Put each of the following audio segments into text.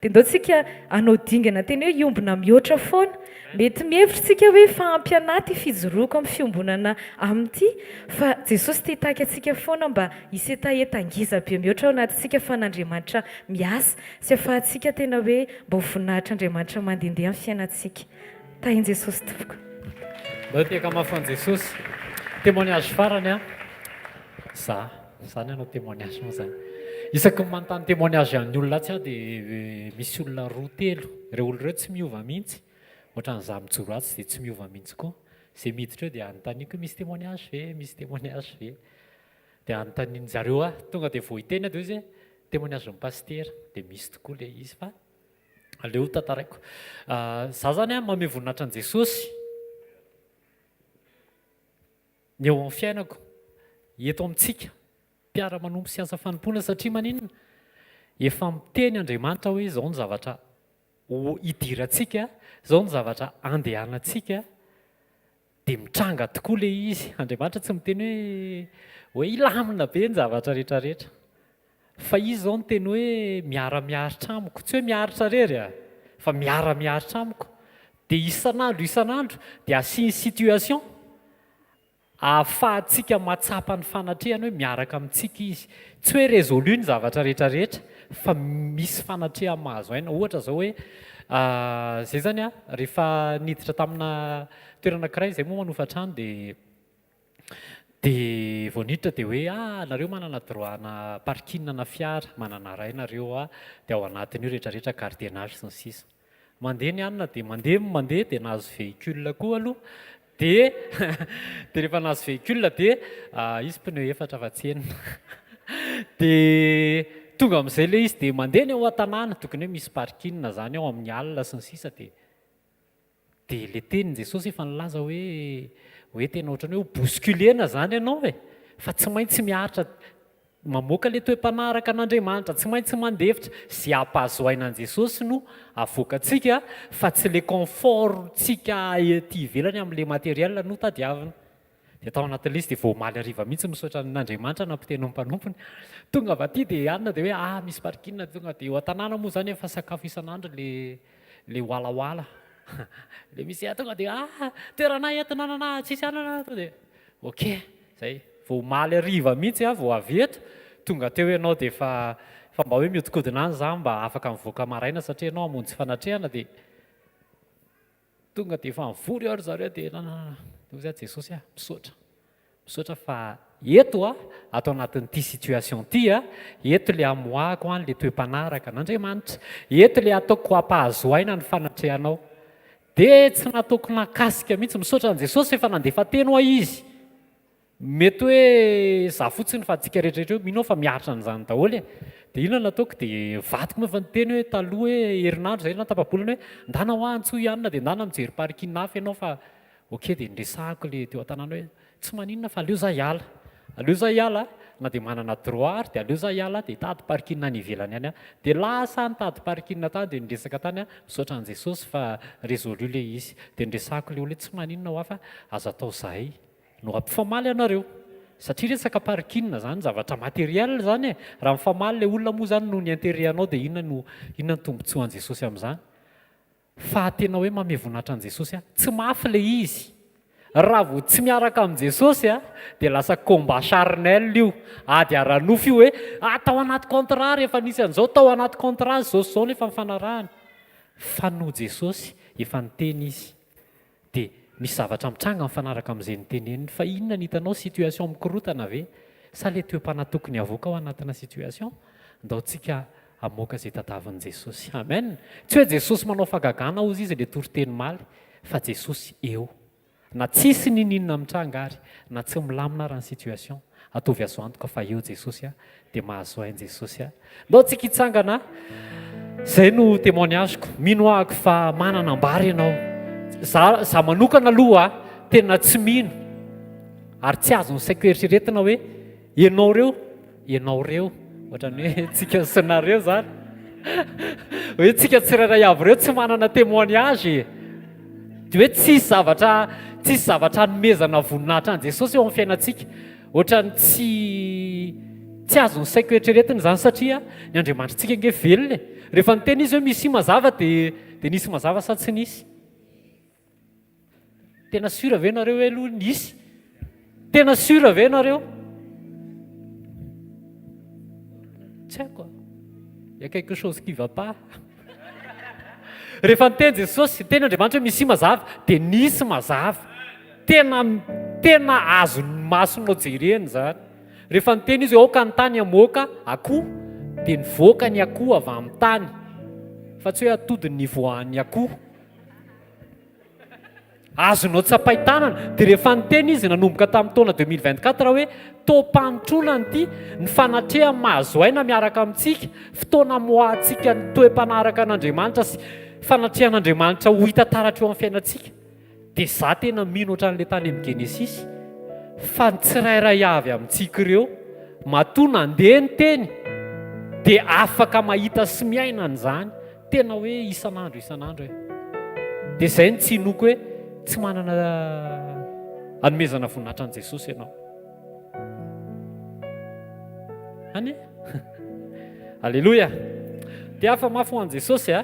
Dia ndao tsika hanao dingana tena hoe hiombona mihoatra foana. Mety mihevitra tsika hoe efa ampy anah ty fijoroako amin'ny fiombonana aminy ity, fa Jesosy te hitaky antsika foana mba hisy hetaheta ngeza be mihoatra ao anatintsika fa an'Andriamanitra miasa sy afahantsika tena hoe mba ho voninahitr'Andriamanitra mandehandeha amin'ny fiainantsika. Tahin'i Jesosy tompoko. Ndao tehaka mafy ho an'i Jesosy. Témoignage farany an. Za. Zany hanao témoignage moa zany. Isaky ny manontany témoignage an'ny olona atsy aho dia misy olona roa telo. Ireo olona ireo tsy miova mihitsy. Ohatran'izaho mijoro atsy dia tsy miova mihitsy koa. Izay miditra eo dia anontaniako hoe misy témoignage ve? Misy témoignage ve? Dia anontanian-dry zareo aho. Tonga dia vao hiteny aho dia hoy izy hoe témoignage-n'ny pasitera. Dia misy tokoa ilay izy fa aleo tantaraiko. Izaho izany an, manome voninahitra an'i Jesosy. Ny eo amin'ny fiainako, eto amintsika, mpiara-manompo sy asa fanompoana, satria maninona? Efa miteny Andriamanitra hoe izao ny zavatra ho hidirantsika, izao ny zavatra handehanantsika, dia mitranga tokoa ilay izy. Andriamanitra tsy miteny hoe hoe hilamina be ny zavatra rehetra rehetra. Fa izy izao niteny hoe miara-miaritra amiko, tsy hoe miaritra irery a, fa miara-miaritra amiko. Dia isan'andro isan'andro dia asiany situation ahafahantsika mahatsapa ny fanatrehany hoe miaraka amintsika izy. Tsy hoe résolu ny zavatra rehetra rehetra fa misy fanatrehany mahazo aina. Ohatra izao hoe izay izany a, rehefa niditra tamina toerana anankiray izay moa manofa trano dia Dia vao niditra dia hoe ah nareo manana droit ana parking ana fiara, manana ray nareo ah, dia ao anatin'io rehetra rehetra gardiennage sy ny sisa. Mandeha ny alina dia mandeha mandeha dia nahazo véhicule koa aloha dia dia rehefa nahazo véhicule dia izy pneu efatra fa tsy enina dia tonga amin'izay ilay izy dia mandeha ny ao an-tanàna, tokony hoe misy parking izany ao amin'ny alina sy ny sisa dia Dia ilay tenin'i Jesosy efa nilaza hoe hoe tena ohatran'ny hoe ho bousculer-na izany ianao e, fa tsy maintsy miaritra mamoaka ilay toe-panahy araka an'Andriamanitra, tsy maintsy mandefitra, izay hampahazo aina an'i Jesosy no avoakantsika fa tsy ilay confort-ntsika ety ivelany amin'ilay matériel no tadiavina. Dia tao anatin'ilay izy dia vao omaly hariva mihitsy misaotra an'Andriamanitra nampiteny ny mpanompony. Tonga avy aty dia alina dia hoe ah misy parking tonga dia eo an-tanàna moa izany efa sakafo isan'andro ilay ilay walawala. Ilay misy tonga dia ah toerana eto nanana tsisy anana tonga dia ok zay. Vao omaly hariva mihitsy aho vao avy eto tonga teo ianao dia efa efa mba hoe mihodinkodina any za mba afaka mivoaka maraina satria ianao hamonjy fanatrehana dia Tonga dia efa nivory eo ry zareo dia nanana, dia hoy za Jesosy ah, misaotra, misaotra fa eto ah, ato anatin'ity situation ity ah, eto le amoahako an le toe-panahy araka an'Andriamanitra, eto le ataoko hampahazo aina ny fanatrehanao. Dia tsy nataoko nakasika mihitsy, misaotra an'i Jesosy efa nandefa teny hoa izy. Mety hoe za fotsiny fa antsika rehetra rehetra eo mino aho fa miaritra an'izany daholo e! Dia inona no nataoko dia vadiko moa efa niteny hoe taloha hoe herinandro izay na tapa-bolana hoe ndana hoa antsoy i anona dia ndana mijery parking hafa ianao fa ok dia niresahako ilay teo an-tanàna hoe tsy maninona fa aleo za hiala aleo za hiala na dia manana droit ary dia aleo za hiala dia hitady parking any ivelany any aho dia lasa aho nitady parking tany dia niresaka tany aho misaotra an'i Jesosy fa résolu ilay izy dia niresahako ilay olona hoe tsy maninona hoa fa aza atao zahay no hampifamaly anareo satria resaka parking zany zavatra materiel zany e, raha mifamaly le olona moa zany noho ny interet anao dia inona no inona ny tombotsoan'i Jesosy amin'izany? Fa tena hoe mamehy voninahitra an'i Jesosy aho, tsy mafy le izy, raha vao tsy miaraka amin'i Jesosy a dia lasa combat charnel io, ady ara-nofo io hoe ah tao anaty contrat rehefa nisy an'izao, tao anaty contrat izao sy izao nefa nifanarahana, fa noho Jesosy efa niteny izy Dia misy zavatra mitranga mifanaraka amin'izay noteneniny. Fa inona no hitanao? Situation mikorotana ve? Sa ilay toe-panahy tokony havoaka ao anatina situation? Ndao tsika hamoaka izay tadavin'i Jesosy. Amen! Tsy hoe Jesosy manao fahagagana hozy izy ilay toriteny omaly, fa Jesosy eo. Na tsisy niniana mitranga ary, na tsy milamina ara ny situation, ataovy azo antoka fa eo Jesosy a, dia mahazo ain Jesosy a. Ndao tsika hitsangana. Zay no témoignage-ko. Mino ahako fa manana ambara ianao. Za za manokana aloha tena tsy mino ary tsy azon'ny saiko eritreretina hoe ianao reo, ianao reo, ohatran'ny hoe tsika sy nareo zany. Hoe tsika tsirairay avy ireo tsy manana témoignage e. Dia hoe tsisy zavatra tsisy zavatra anomezana voninahitra an'i Jesosy eo amin'ny fiainantsika. Ohatran'ny tsy tsy azon'ny saiko eritreretina izany satria ny Andriamanitritsika ange velona e! Rehefa niteny izy hoe misia mazava dia dia nisy mazava sa tsy nisy? Tena sûr ve nareo hoe aloha nisy? Tena sûr ve nareo? Tsy haiko. Il y a quelque chose qui va pas. Rehefa niteny Jesosy, niteny Andriamanitra hoe misia mazava, dia nisy mazava. Tena tena azon'ny masonao jerena izany. Rehefa niteny izy hoe aoka ny tany hamoaka akoho, dia nivoaka ny akoho avy amin'ny tany. Fa tsy hoe atody ny nivoahan'ny akoho. Azonao tsapain-tanana. Dia rehefa niteny izy nanomboka tamin'ny taona 2024 hoe taom-panontronana ity, ny fanatrehany mahazo aina miaraka amintsika, fotoana amoahantsika ny toe-panaraka an'Andriamanitra sy fanatrehan'Andriamanitra ho hita taratra eo amin'ny fiainantsika. Dia za tena mino ohatran'ilay tany amin'ny Genesisy fa ny tsirairay avy amintsika ireo matoa nandeha ny teny dia afaka mahita sy miaina an'izany tena hoe isan'andro isan'andro e. Dia izay no tsy inoako hoe tsy manana anomezana voninahitra an'i Jesosy ianao. Any e? Aleloia! Dia hafa mafy ho an'i Jesosy a!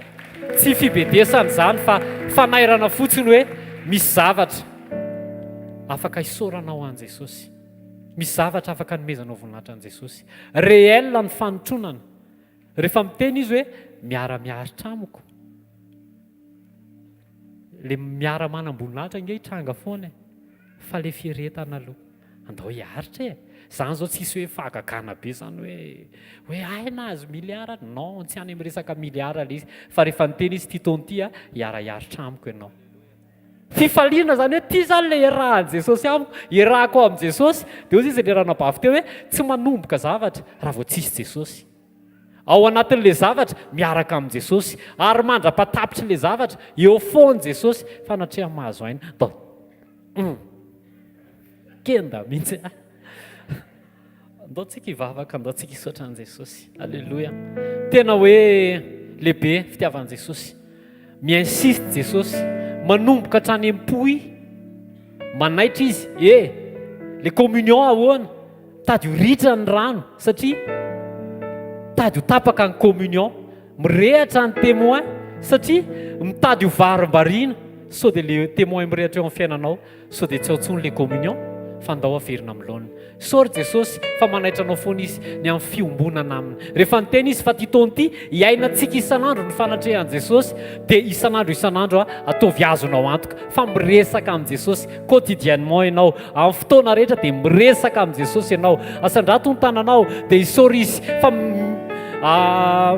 Tsy fibedesana izany fa fanairana fotsiny hoe misy zavatra afaka isaoranao an'i Jesosy. Misy zavatra afaka anomezanao voninahitra an'i Jesosy. Réel ny fanotronana. Rehefa miteny izy hoe miara-miaritra amiko. Le miara-manam-boninahitra ange hitranga foana e. Fa le firehetana aloha. Andao hiaritra e. Zany zao tsisy hoe fahagagana be zany hoe hoe hay nahazo milliard. Non, tsy any amin'ny resaka milliard le izy. Fa rehefa niteny izy ity taona ity a, hiara-hiaritra amiko ianao. Fifaliana zany hoe ity zany le iarahan'i Jesosy amiko, iarahako amin'i Jesosy. Dia hoy izy le ranabavy teo hoe tsy manomboka zavatra raha vao tsisy Jesosy. Ao anatin'ilay zavatra, miaraka amin'i Jesosy. Ary mandra-patapitr'ilay zavatra, eo foana Jesosy, fanatreha mahazo aina. Ndao. Hum. Kenda mihitsy ah. Andao tsika hivavaka, andao tsika hisaotra an'i Jesosy. Alléluia. Tena hoe lehibe fitiavan'i Jesosy. Mi-insiste Jesosy, manomboka hatrany am-po manaitra izy, eh, le communion ahoana? Tady ho ritra ny rano satria tady ho tapaka ny communion. Mirehatra ny témoin satria mitady ho varimbariana sao dia le témoin mirehatra eo amin'ny fiainanao sao dia tsy ao intsony le communion fa ndao averina amin'ny laoniny. Sorry Jesosy fa manaitra anao foana Izy ny amin'ny fiombonana Aminy. Rehefa niteny Izy fa ity taona ity hiainantsika isan'andro ny fanatrehan'i Jesosy dia isan'andro isan'andro ataovy azonao antoka fa miresaka amin'i Jesosy quotidiennement ianao. Amin'ny fotoana rehetra dia miresaka amin'i Jesosy ianao. Asandrato ny tananao dia isaory Izy fa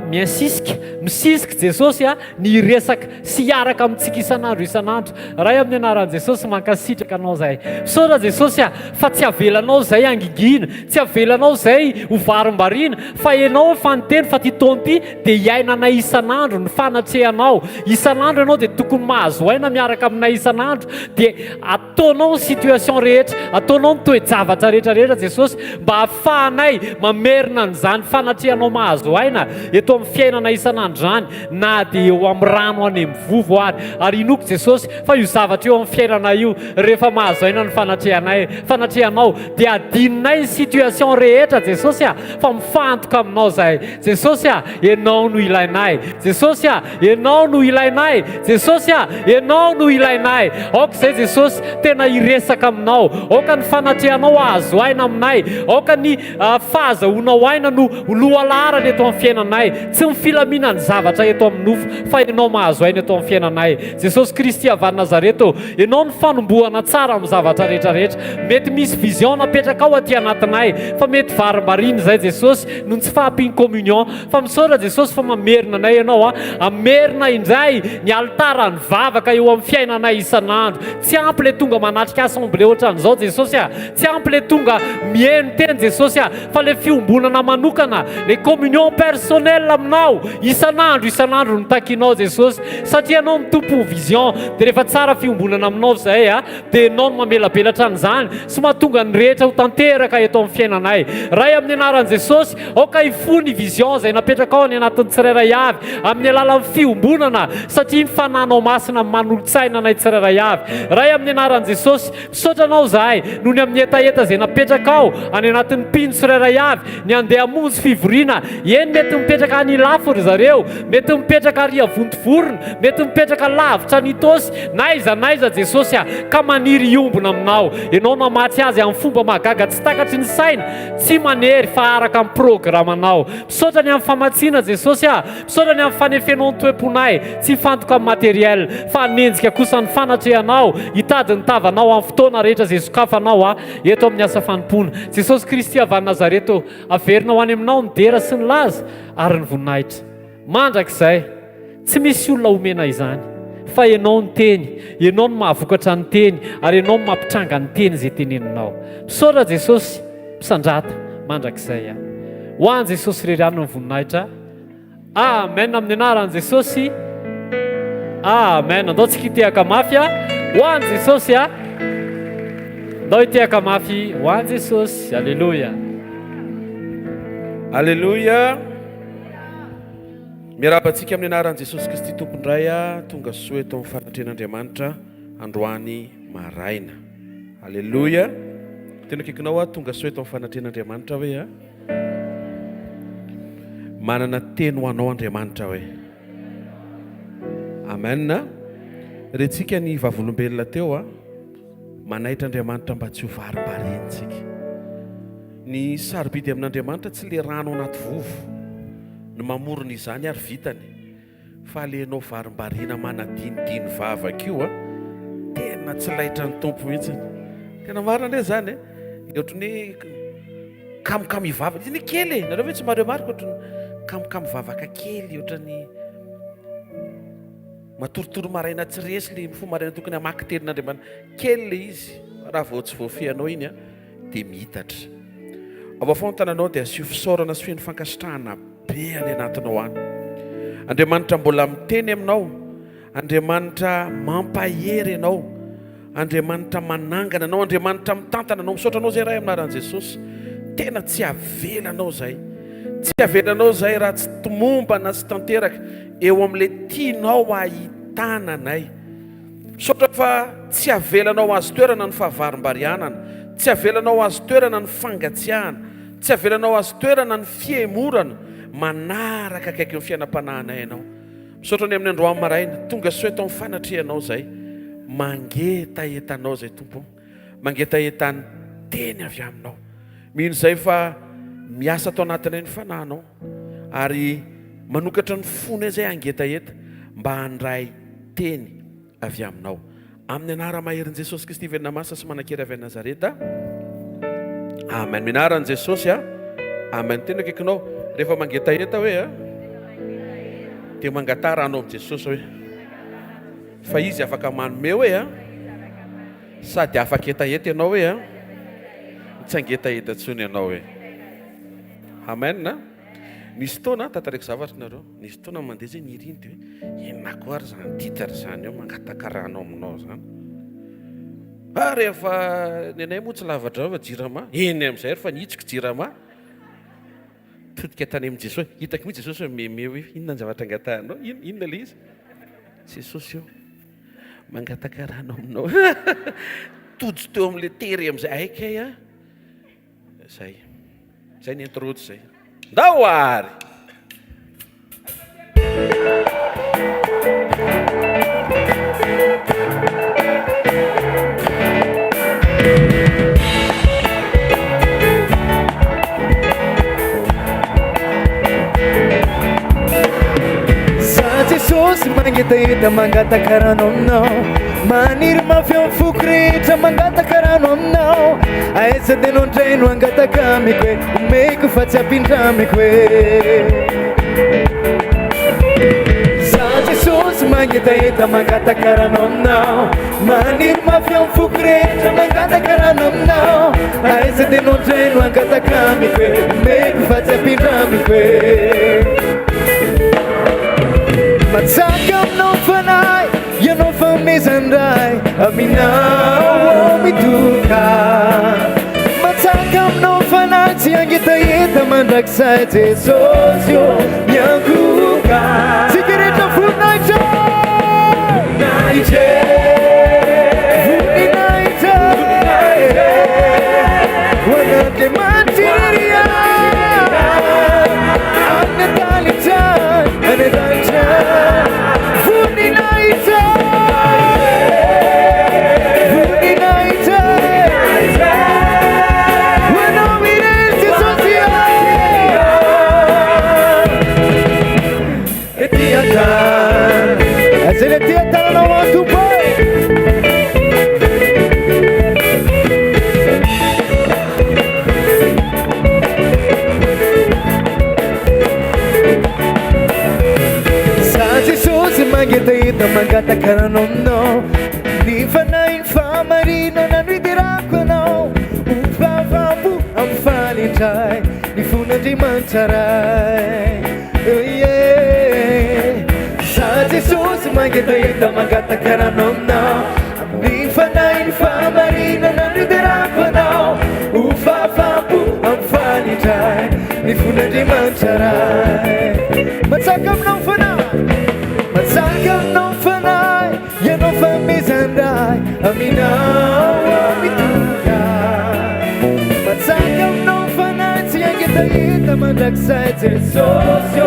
mi-insisque, misisika Jesosy ny hiresaka sy hiaraka amintsika isan'andro isan'andro. Ray amin'ny anaran'i Jesosy mankasitraka anao zahay. Misaotra Jesosy a fa tsy avelanao izay hangingina, tsy avelanao izay ho varimbariana fa ianao efa niteny fa ty taona ity dia hiainanay isan'andro ny fanatrehanao. Isan'andro ianao dia tokony mahazo aina miaraka aminay isan'andro dia Ataonao ny situation rehetra, ataonao ny toe-javatra rehetra rehetra Jesosy mba hahafahanay mamerina an'izany fanatrehanao mahazo aina eto amin'ny fiainana isan'andro izany na dia eo amin'ny rano any amin'ny vovo ary. Ary inoako Jesosy fa io zavatra eo amin'ny fiainanay io rehefa mahazo aina ny fanatrehanay, fanatrehanao dia adinonay ny situation rehetra Jesosy a fa mifantoka aminao zahay. Jesosy a, Ianao no ilainay. Jesosy a, Ianao no ilainay. Jesosy a, Ianao no ilainay. Aoka izay Jesosy tena hiresaka aminao. Aoka ny fanatrehanao hahazo aina aminay. Aoka ny ah, fahazahoanao aina no ho lohalaharana eto amin'ny fiainanay. Tsy ny filaminan'ny zavatra eto amin'ny nofo fa Ianao mahazo aina eto amin'ny fiainanay. Jesosy Kristy avy any Nazareta ô, Ianao no fanombohana tsara amin'ny zavatra rehetra rehetra. Mety misy vision napetrakao aty anatinay fa mety varimbariana izay Jesosy noho ny tsy fahampian'ny communion. Fa misaotra Jesosy fa mamerina anay Ianao a. Hamerina indray ny alitara ny vavaka eo amin'ny fiainanay isan'andro. Tsy ampy le tonga manatrika assemblée ohatran'izao Jesosy a. Tsy ampy le tonga mihaino teny Jesosy a. Fa le fiombonana manokana, le communion personnelle aminao isan'andro isan'andro no takinao Jesosy. Satria Ianao no Tompon'ny vision. Dia rehefa tsara fiombonana aminao izay a, dia Ianao no mamelabelatra an'izany sy mahatonga ny rehetra ho tanteraka eto amin'ny fiainanay. Ray amin'ny anaran'i Jesosy, Aoka hifoha ny vision izay napetrakao any anatin'ny tsirairay avy amin'ny alalan'ny fiombonana satria ny Fananao Masina manolo-tsaina anay tsirairay avy. Ray amin'ny anaran'i Jesosy, misaotra Anao izahay noho ny amin'ny hetaheta izay napetrakao any anatin'ny mpino tsirairay avy ny handeha hamonjy fivoriana. Eny, mety mipetraka any Ilafy ry zareo, mety mipetraka ary Vontovorona, mety mipetraka lavitra any Itaosy, na aiza na aiza Jesosy a, ka maniry hiombona aminao. Ianao mamatsy azy amin'ny fomba mahagaga tsy takatry ny saina, tsy manery fa araka ny programanao. Misaotra ny amin'ny famatsiana Jesosy a, misaotra ny amin'ny fanefenao ny toe-ponay, tsy hifantoka amin'ny materiel, fa hanenjika kosa ny fanatrehanao, hitady ny tavanao amin'ny fotoana rehetra izay sokafanao a, eto amin'ny asa fanompoana. Jesosy Kristy avy any Nazareth ô, averina ho any aminao ny dera sy ny laza ary ny voninahitra. Mandrakizay. Tsy misy olona omena izany. Fa Ianao ny Teny, Ianao no mahavokatra ny Teny, ary Ianao no mampitranga ny Teny izay teneninao. Misaotra Jesosy, misandrata mandrakizay aho. Ho an'i Jesosy irery ihany ny voninahitra. Amen amin'ny anaran'i Jesosy. Amen. Andao tsika hitehaka mafy a. Ho an'i Jesosy a. Andao hitehaka mafy ho an'i Jesosy. Alléluia. Alléluia. Miarahaba antsika amin'ny anaran'i Jesosy Kristy Tompo indray a, tonga soa eto amin'ny fanatrehan'Andriamanitra androany maraina. Aleloia. Tena akaikinao aho, tonga soa eto amin'ny fanatrehan'Andriamanitra hoe a. Manana teny ho anao Andriamanitra hoe. Amen. Rentsika ny vavolombelona teo a. Manaitra Andriamanitra mba tsy ho varimbariantsika. Ny sarobidy amin'Andriamanitra tsy le rano anaty vovo, ny mamorona izany ary vitany, fa le enao varimbariana manadinidiny vavaka io a, tena tsy laitran'ny Tompo mihitsiny. Tena marina anie zany e, le ohatran'ny hoe kamokamo hivavaka, izy anie kely e, nareo ve tsy maremarika ohatran'ny kamokamo vavaka kely ohatran'ny matoritory maraina tsy resy le mifoha maraina tokony hamaky tenin'Andriamanitra, kely le izy raha vao tsy voafehinao iny a. dia miitatra. Ao afovoan'ny tananao dia asio fisaorana sy feno fankasitrahana be any anatinao any. Andriamanitra mbola miteny aminao, Andriamanitra mampahery anao, Andriamanitra manangana anao, Andriamanitra mitantana anao. Misaotra anao izay Ray amin'ny anaran'i Jesosy. Tena tsy avelanao izay. Tsy avelanao izay raha tsy tomombana sy tanteraka eo amin'ilay tianao hahitana anay. Misaotra fa tsy avelanao azo toerana ny fahavarimbarianana, tsy avelanao azo toerana ny fangatsiahana, tsy avelanao azo toerana ny fihemorana, manaraka akaiky ny fiainam-panahinay Ianao. Misaotra ny amin'ny androany maraina, tonga soa eto amin'ny fanatrehanao izay, mangetaheta Anao izay Tompo o, mangetaheta ny teny avy Aminao. Mino izay fa miasa ato anatinay ny Fanahinao ary manokatra ny fonay izay hangetaheta mba handray teny avy aminao. Amin'ny anara-maherin'i Jesosy Kristy velona masina sy manan-kery avy any Nazareta. Amen. Minaran'i Jesosy a. Amen. Tena akaikinao rehefa mangetaheta hoe a. Dia mangataha rano amin'i Jesosy hoe. Fa izy afaka manome hoe a. Sady afaka hetaheta ianao hoe a. Tsy hangetaheta intsony ianao hoe. Amen. Nisy fotoana, tantareko zavatra nareo, nisy fotoana mandeha zay niriny de hoe inona koa ary zany titre zany eo mangataka rano aminao zany. Ah rehefa ny anay moa tsy lava-drano fa jirama, eny amin'izay ary fa nihitsiko jirama. Todika tany amin'i Jesosy, hitako mihitsy Jesosy hoe meme hoe inona ny zavatra angatahanao, inona ilay izy? Jesosy eo, mangataka rano aminao. Tojo teo amin'ilay tery amin'izay, hay kay ah. Zay. Zay ny intro zay. Ndao ary! Za Jesosy mangetaheta mangataka rano aminao Maniry mafy amin'ny foko rehetra mangataka rano aminao Aiza dia anao indray no hangataka amiko e Omeko fa tsy ampindramiko e Za Jesosy mangetaheta mangataka rano aminao Maniry mafy amin'ny foko rehetra mangataka rano aminao Aiza dia anao indray no hangataka amiko e Omeko fa tsy ampindramiko e Matsaka aminao ny fanahy Ianao fanomezan-dRay Aminao mitoka Matsaka aminao fanahy Tsy hangetaheta mandrakizay Jesosy ô miankohoka Tsika rehetra voninahitra Voninahitra Voninahitra Ho an'Andriamanitra irery ihany. Zay le tia tanana ho an'ny Tompo e. Za Jesosy mangetaheta mangataka rano aminao Ny fanahin'ny fahamarinana no iderako anao Ho fahafahampo amin'ny faly indray Ny fon'Andriamanitra Ray Oh yeah Za Jesosy mangetaheta mangataka rano aminao Ny fanahin'ny fahamarinana no iderako anao Ho fahafahampo amin'ny faly indray Ny fon'Andriamanitra Ray Matsaka aminao ny fanahy Matsaka aminao ny fanahy Ianao fanomezan-dRay Aminao aho mitondra Matsaka aminao ny fanahy Tsy hangetaheta mandrakizay Jesosy ô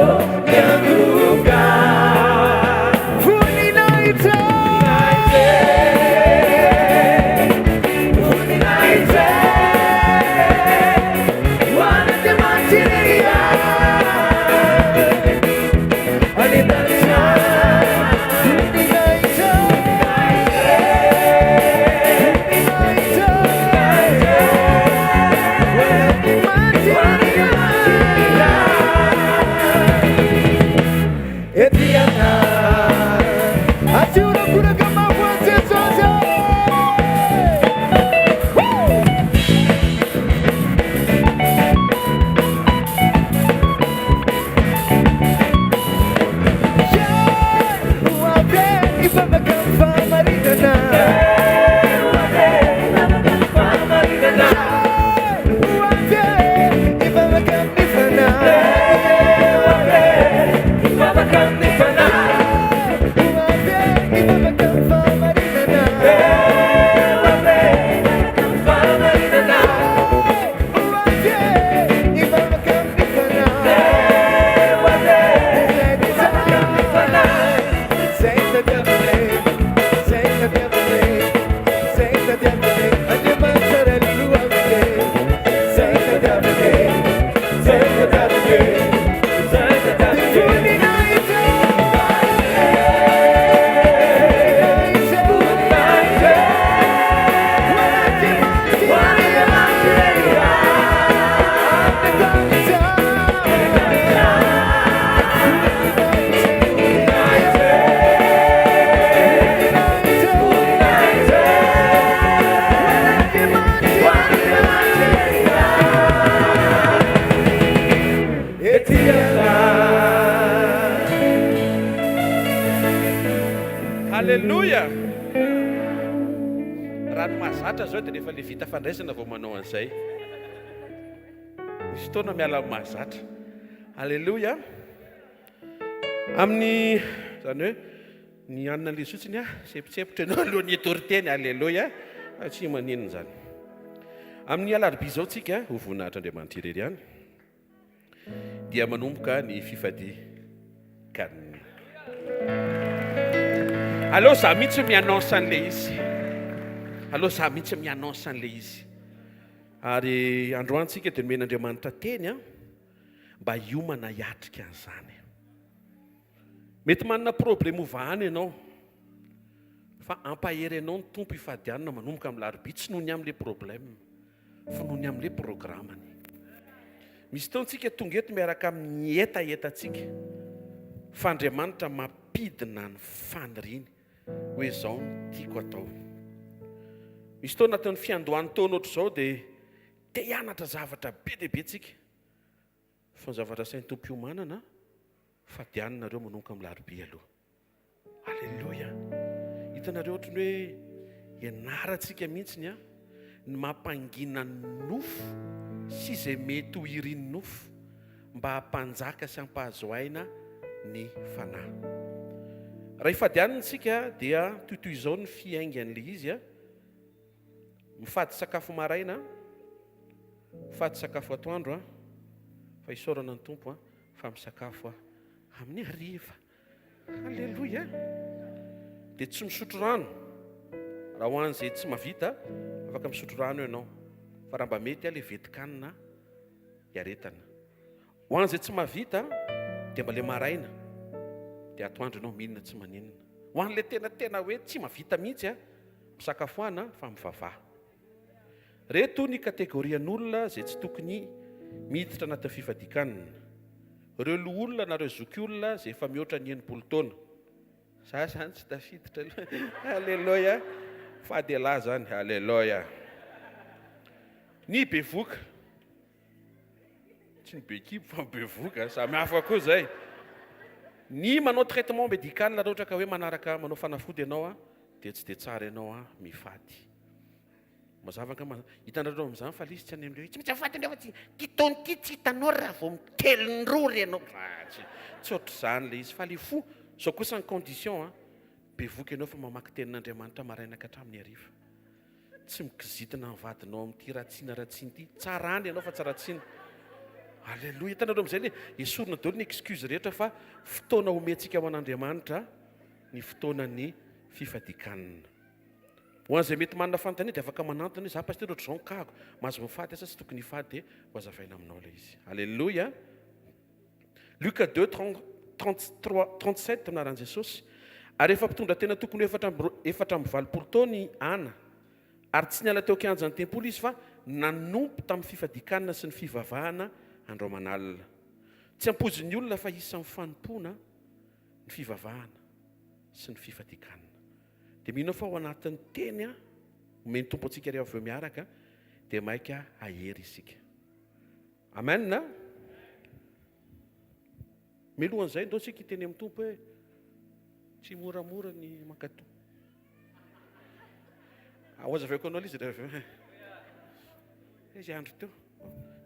miankohoka Voninahitra Voninahitra Ho an'Andriamanitra irery ihany Any an-danitra Voninahitra Voninahitra Ho an'Andriamanitra irery ihany Ety an-tany. Asio horakoraka mafy ho an'i Jesosy e! Woo! Yeah! Ho avy e, hivavaka amin'ny fahamarinana. Yeah! Ho avy e, hivavaka amin'ny fahamarinana. Yeah! Ho avy e, hivavaka amin'ny fanahy. Yeah! Ho avy e, hivavaka amin'ny fanahy. Ho avy e, hivavaka amin'ny fahamarinana. Yeah! Ho avy e, hivavaka amin'ny fahamarinana. Ho avy e, hivavaka amin'ny fanahy. Yeah! Ho avy e, hivavaka amin'ny fanahy. Izay tadiavinay, izay tadiavinay, izay tadiavinay. Andriamanitra Ray lolohavinay. Izay tadiavinay, izay tadiavinay, izay tadiavinay. Voninahitra, voninahitra, ho an'Andriamanitra irery ihany. Haleloia! Raha ny mahazatra zao dia rehefa le vita fandraisana vao manao an'izay. Misy fotoana miala amin'ny mahazatra. Aleloia. Amin'ny izany hoe ny hanina an'ilay fotsiny a, sepotsepotra ianao alohan'ny hitory teny. Aleloia. Tsy maninona izany. Amin'ny alarobia izao tsika ho voninahitr'Andriamanitra irery ihany dia manomboka ny fifadian-kanina. Aleo za mihitsy mi-annonce an'ilay izy. Aleo za mihitsy mi-annonce an'ilay izy. Ary androany tsika dia nomen'Andriamanitra teny an, mba hiomana hiatrika an'izany. Mety manana problème ho vahana ianao, fa hampahery anao ny Tompo hifadianina manomboka amin'ny larobia, tsy noho ny amin'ilay problème, fa noho ny amin'ilay programany. Misy fotoana tsika tonga eto miaraka amin'ny hetahetantsika, fa Andriamanitra mampidina ny faniriany. hoe izao no tiako atao. Misy fotoana anatin'ny fiandohan'ny taona ohatr'izao dia te hianatra zavatra be dia be tsika. Fa ny zavatra asain'ny Tompo hiomanana, fadianinareo manomboka amin'ny larobia aloha. Aleloia. Hitanareo ohatran'ny hoe ianarantsika mihitsy ny ny mampangina ny nofo sy izay mety ho irin'ny nofo. mba hampanjaka sy hampahazo aina ny fanahy. Raha hifady hanina isika dia toy izao ny fiaingan'ilay izy, mifady sakafo maraina, mifady sakafo atoandro, fa isaorana ny Tompo fa misakafo amin'ny hariva. Aleloia! Dia tsy misotro rano. Raha ho an'izay tsy mahavita, afaka misotro rano ianao. Fa raha mba mety ilay vetin-kanina hiaretana. Ho an'izay tsy mahavita dia mba le maraina. Dia atoandro ianao mihinana tsy maninona. Ho an'ilay tena tena hoe tsy mavita mihitsy a, misakafoana fa mivavaha. Reto ny kategorian'olona izay tsy tokony miditra anatin'ny fifadian-kanina. Ireo loholona na ireo zokiolona izay efa mihoatra ny 60 taona. Za zany tsy tafiditra aloha. Aleloia. Fady elah zany. Aleloia. Ny bevoka. Tsy ny be kibo fa ny bevoka, samy hafa koa zay. Ny manao traitement médical raha ohatra ka hoe manaraka manao fanafody ianao a, dia tsy dia tsara ianao a mifady. Mazava angamba, hitanareo amin'izany fa lisy tsy any amin'ilay hoe tsy maintsy mifady ianao fa tsy ity taona ity tsy hitanao raha vao mitelin-drory ianao. Ah, tsy tsy ohatr'izany ilay izy fa ilay fo, izao kosa ny condition a, bevoka ianao fa mamaky tenin'Andriamanitra maraina ka hatramin'ny hariva. Tsy mikizitina ny vadinao amin'ity ratsiana ratsiana ity. Tsara any ianao fa tsy ratsiana. Alléluia. Hitanareo amin'izay le esorina daholo ny excuse rehetra fa fotoana omentsika ho an'Andriamanitra ny fotoanan'ny fifadian-kanina. Ho an'izay mety manana fanontaniana dia afaka manantona hoe za pasteur ohatr'izao ny kahako, mahazo mifady aho sa tsy tokony hifady dia ho azavaina aminao ilay izy. Alléluia. Luc 2, 33, 37 amin'ny anaran'i Jesosy. Ary efa mpitondra tena tokony ho 84 taona i Ana, ary tsy niala teo an-kianjan'ny tempoly izy fa nanompo tamin'ny fifadian-kanina sy ny fivavahana andro aman'alina. Tsy ampoizin'ny olona fa isan'ny fanompoana ny fivavahana sy ny fifadian-kanina. Dia mino aho fa ao anatin'ny teny omen'ny Tompo antsika rehefa avy eo miaraka dia maika hahery isika. Amen a! Mialohan'izay ndao tsika hiteny amin'ny Tompo hoe tsy moramora ny mankatò. Ho azavaiko anao ilay izy rehefa avy eo. Izy andro teo.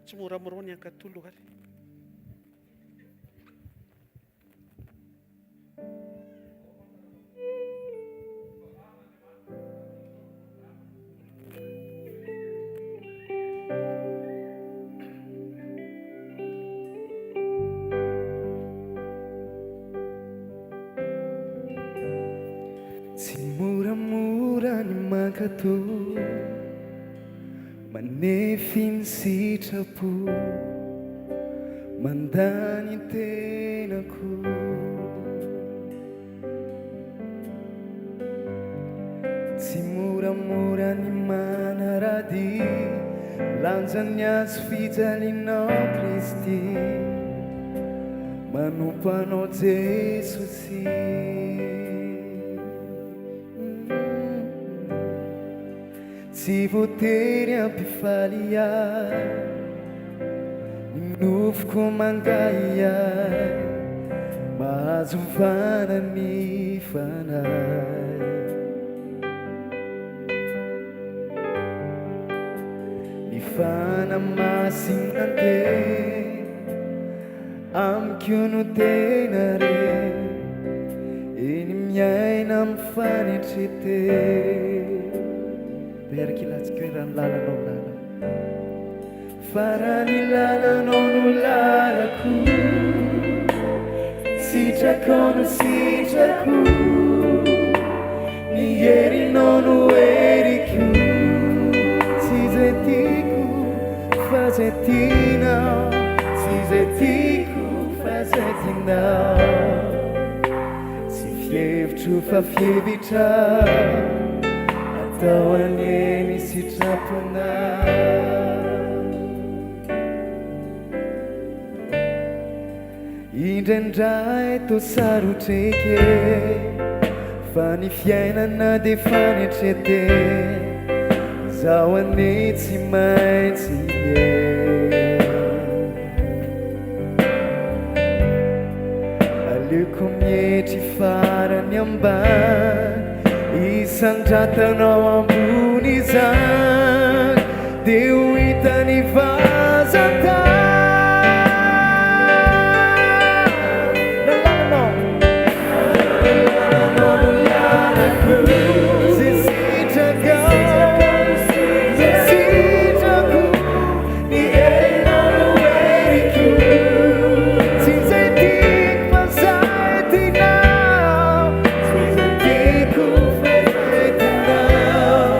Tsy moramora ny hankatò lohaly. Tsy moramora ny mankatò, manefy ny sitrapo. Mandà ny tenako. Tsy moramora ny manaradia Lanja ny hazo fijalianao Kristy Manompo anao Jesosy. Tsy voatery hampifaly ahy Ny nofoko mangahiahy Mahazo vana ny fanahy Ny fanahy masina dia Amiko no tena re Eny miaina amin'ny fanetren-tena Miaraka ilatsika hoe raha ny lalanao lalako Fa raha ny lalanao no lalako Sitrakao no sitrako Ny herinao no heriko Tsy izay tiako fa izay tianao Tsy izay tiako fa izay tianao Tsy fihevitro fa fihevitrao Atao anie ny sitraponao Indraindray toa sarotra ekena Fa ny fiainana dia fanetren-tena Izaho anie tsy maintsy miaina Aleoko mietry farany ambany Isandratanao ambony izany Dia ho hita ny vazan-tany Ny lalanao no lalako Izay sitrakao no sitrako Ny herinao no heriko Tsy izay tiako fa izay tianao Tsy izay tiako fa izay tianao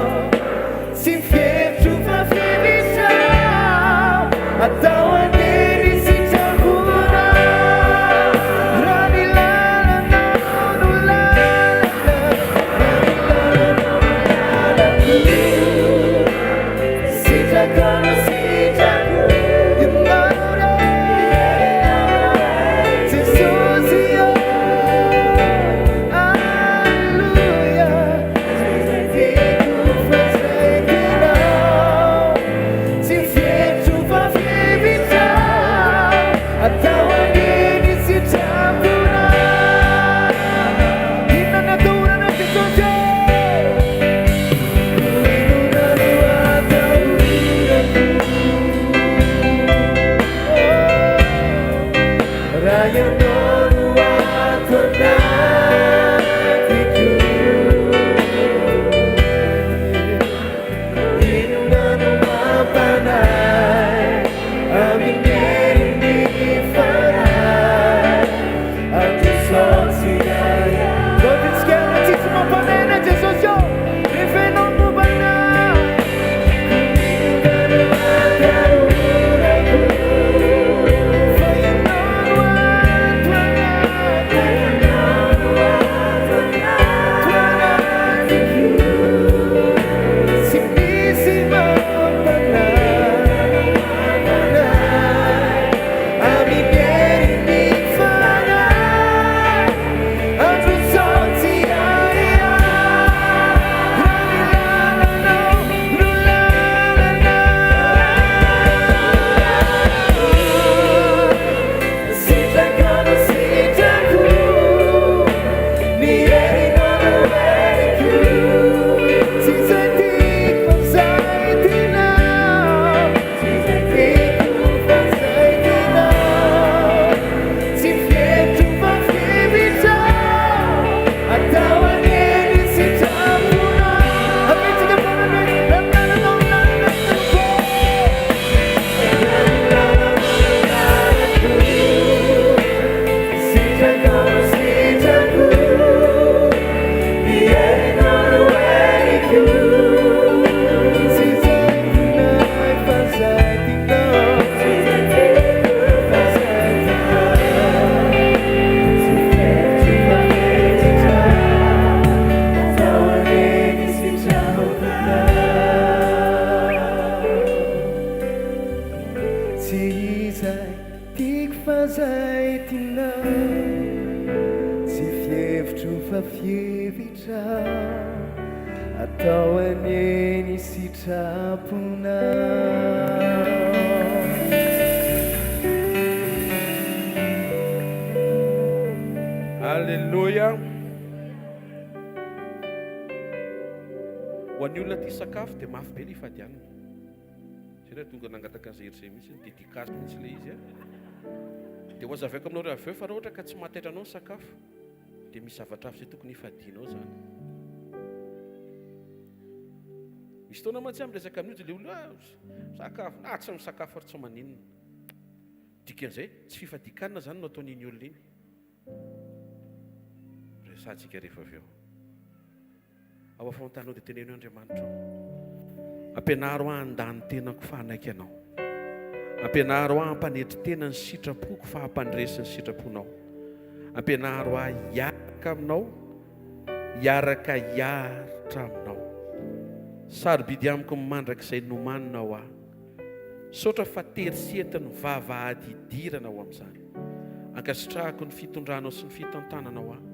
Tsy fihevitro fa fihevitrao Atao anie ny sitraponao Raha ny lalanao. hevitrao, atao anie ny sitraponao. Aleloia. Ho an'ny olona tia sakafo dia mafy be ilay fadianina. Zay raha tonga nangataka an'izay hery izay mihitsy, dédicace mihitsy ilay izy a. Dia ho azavaiko aminareo avy eo fa raha ohatra ka tsy mahataitra anao ny sakafo dia misy zavatra hafa izay tokony hifadianao izany. Misy fotoana mantsy aho miresaka amin'io dia ilay olona ah, sakafo, ah tsy misakafo ary tsy maninona. Dikan'izay tsy fifadian-kanina izany no ataon'iny olona iny. Resahantsika rehefa avy eo. Ao afovoan-taninao dia teneno hoe, Andriamanitra ô, ampianaro ahy handà ny tenako fa hanaiky Anao. Ampianaro ahy hampanetry tena ny sitrapoko fa hampandresy ny sitraponao. Ampianaro ahy hiaraka Aminao, hiaraka hiaritra Aminao. Sarobidy amiko ny mandrakizay nomaninao ahy. Misaotra fa tery sy entin'ny vavahady hidirana ho amin'izany. Ankasitrahako ny fitondranao sy ny fitantananao ahy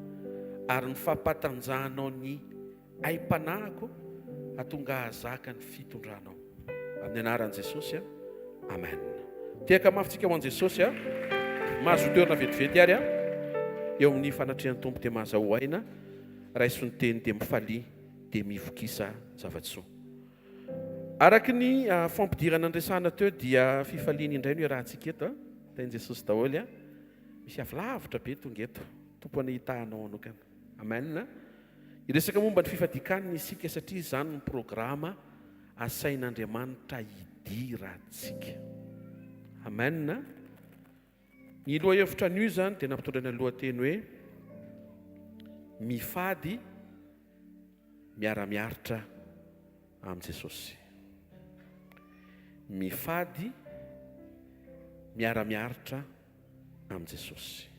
ary ny fampatanjahanao ny aim-panahiko hahatonga ahy hahazaka ny fitondranao. Amin'ny anaran'i Jesosy a. Amen. Tehaka mafy tsika ho an'i Jesosy a. Mahazoa toerana vetivety ary a. Eo amin'ny fanatrehan'ny Tompo dia mahazahoa aina. Raiso ny teny dia mifalia dia mivokisa zava-tsoa. Araka ny fampidirana niresahana teo dia fifaliana indray no iarahantsika eto a. Tahin'i Jesosy daholo a. Misy avy lavitra be tonga eto. Tompo anie hitaha anao manokana. Amen. Hiresaka momba ny fifadian-kanina isika satria izany no programa asain'Andriamanitra hidirantsika. Amen. Ny lohahevitra anio izany dia nampitondraina lohateny hoe Mifady miara-miaritra amin'i Jesosy. Mifady miara-miaritra amin'i Jesosy.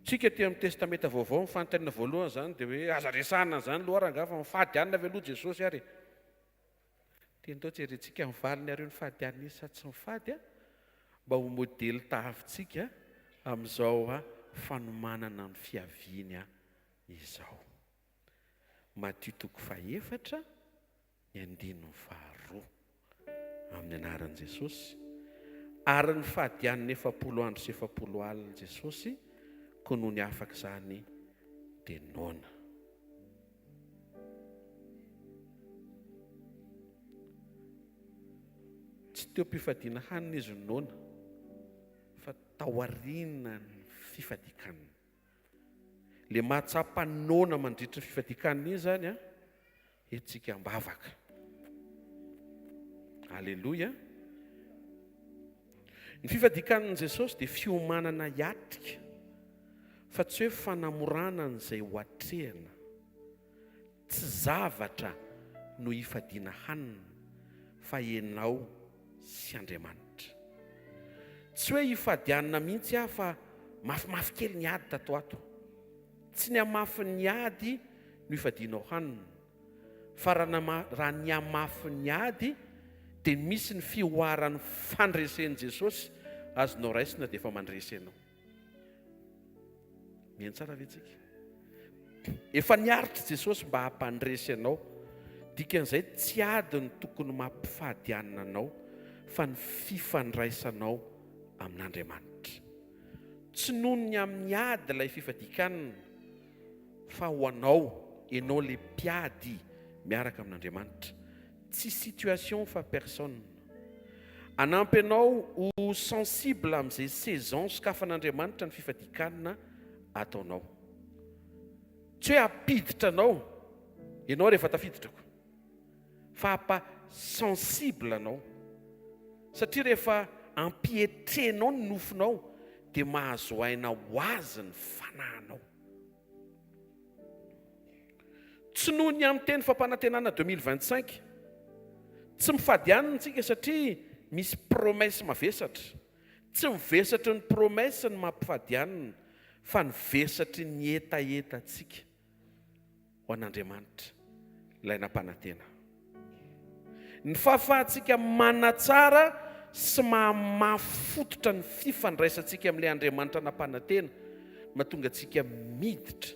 Tsika aty amin'ny Testamenta Vaovao, ny fanontaniana voalohany izany dia hoe aza resahana an'izany loha rangaha fa mifady hanina ve aloha Jesosy ary e? Dia ndao jerentsika ny valiny ary io nifady hanina io sa tsy nifady a, mba ho modely tahafintsika amin'izao fanomanana ny fiaviany izao. Matio toko fahefatra ny andininy faharoa. Amin'ny anaran'i Jesosy. Ary nifady hanina 40 andro sy 40 alina Jesosy, koa nony afaka izany dia noana. Tsy teo am-pifadiana hanina izy no noana, fa taorian'ny fifadian-kanina. Ilay mahatsapa noana mandritra ny fifadian-kanina iny izany an, hetsika am-bavaka. Aleloia. Ny fifadian-kanin'i Jesosy dia fiomanana hiatrika, fa tsy hoe fanamorana an'izay ho atrehina. Tsy zavatra no hifadiana hanina, fa ianao sy Andriamanitra. Tsy hoe hifady hanina mihitsy aho fa mafimafy kely ny ady tato ato. Tsy ny hamafin'ny ady no ifadianao hanina, fa raha ny hamafin'ny ady dia misy ny fihoaran'ny fandresen'i Jesosy azonao raisina dia efa mandresy ianao. Mihaino tsara ve tsika? Efa niaritra Jesosy mba hampandresy anao. Dikan'izay tsy ady no tokony mampifady hanina anao fa ny fifandraisanao amin'Andriamanitra. Tsy noho ny amin'ny ady ilay fifadian-kanina fa ho anao, ianao ilay mpiady miaraka amin'Andriamanitra. Tsy situation fa personne. Hanampy anao ho sensible amin'izay saison sokafan'Andriamanitra ny fifadian-kanina ataonao. Tsy hoe hampiditra anao ianao rehefa tafiditra ko. Fa hampa sensible anao. Satria rehefa ampietrenao ny nofonao dia mahazo aina ho azy ny fanahinao. Tsy noho ny amin'ny teny fampanantenana 2025. Tsy mifady hanina isika satria misy promesse mavesatra. Tsy ny vesatry ny promesse no mampifady hanina fa ny vesatry ny hetahetantsika ho an'Andriamanitra, ilay nampanantena. Ny fahafahantsika manatsara. sy mahamafy fototra ny fifandraisantsika amin'ilay Andriamanitra nampanantena no mahatonga antsika miditra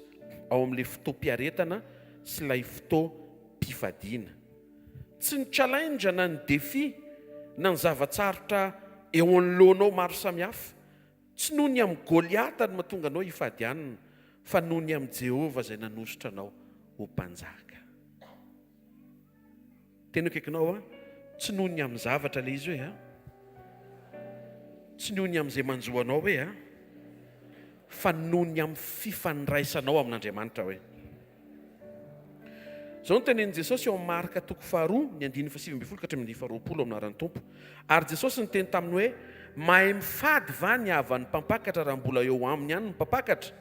ao amin'ilay fotoam-piaretana sy ilay fotoam-pifadiana. Tsy ny challenge na ny défi na ny zava-tsarotra eo anoloanao maro samihafa, tsy noho ny amin'i Goliata no mahatonga anao hifady hanina, fa noho ny amin'i Jehovah izay nanosotra anao ho mpanjaka. Tena akaikinao aho, tsy noho ny amin'ny zavatra ilay izy hoe a. Tsy noho ny amin'izay manjo anao hoe a. Fa noho ny amin'ny fifandraisanao amin'Andriamanitra hoe. Izao no tenenin'i Jesosy ao amin'ny Marka toko faharoa, ny andininy fahasivy ambin'ny folo ka hatramin'ny andininy faharoapolo amin'ny anaran'ny Tompo. Ary Jesosy niteny taminy hoe, Mahay mifady va ny havan'ny mpampakatra raha mbola eo aminy ihany ny mpampakatra?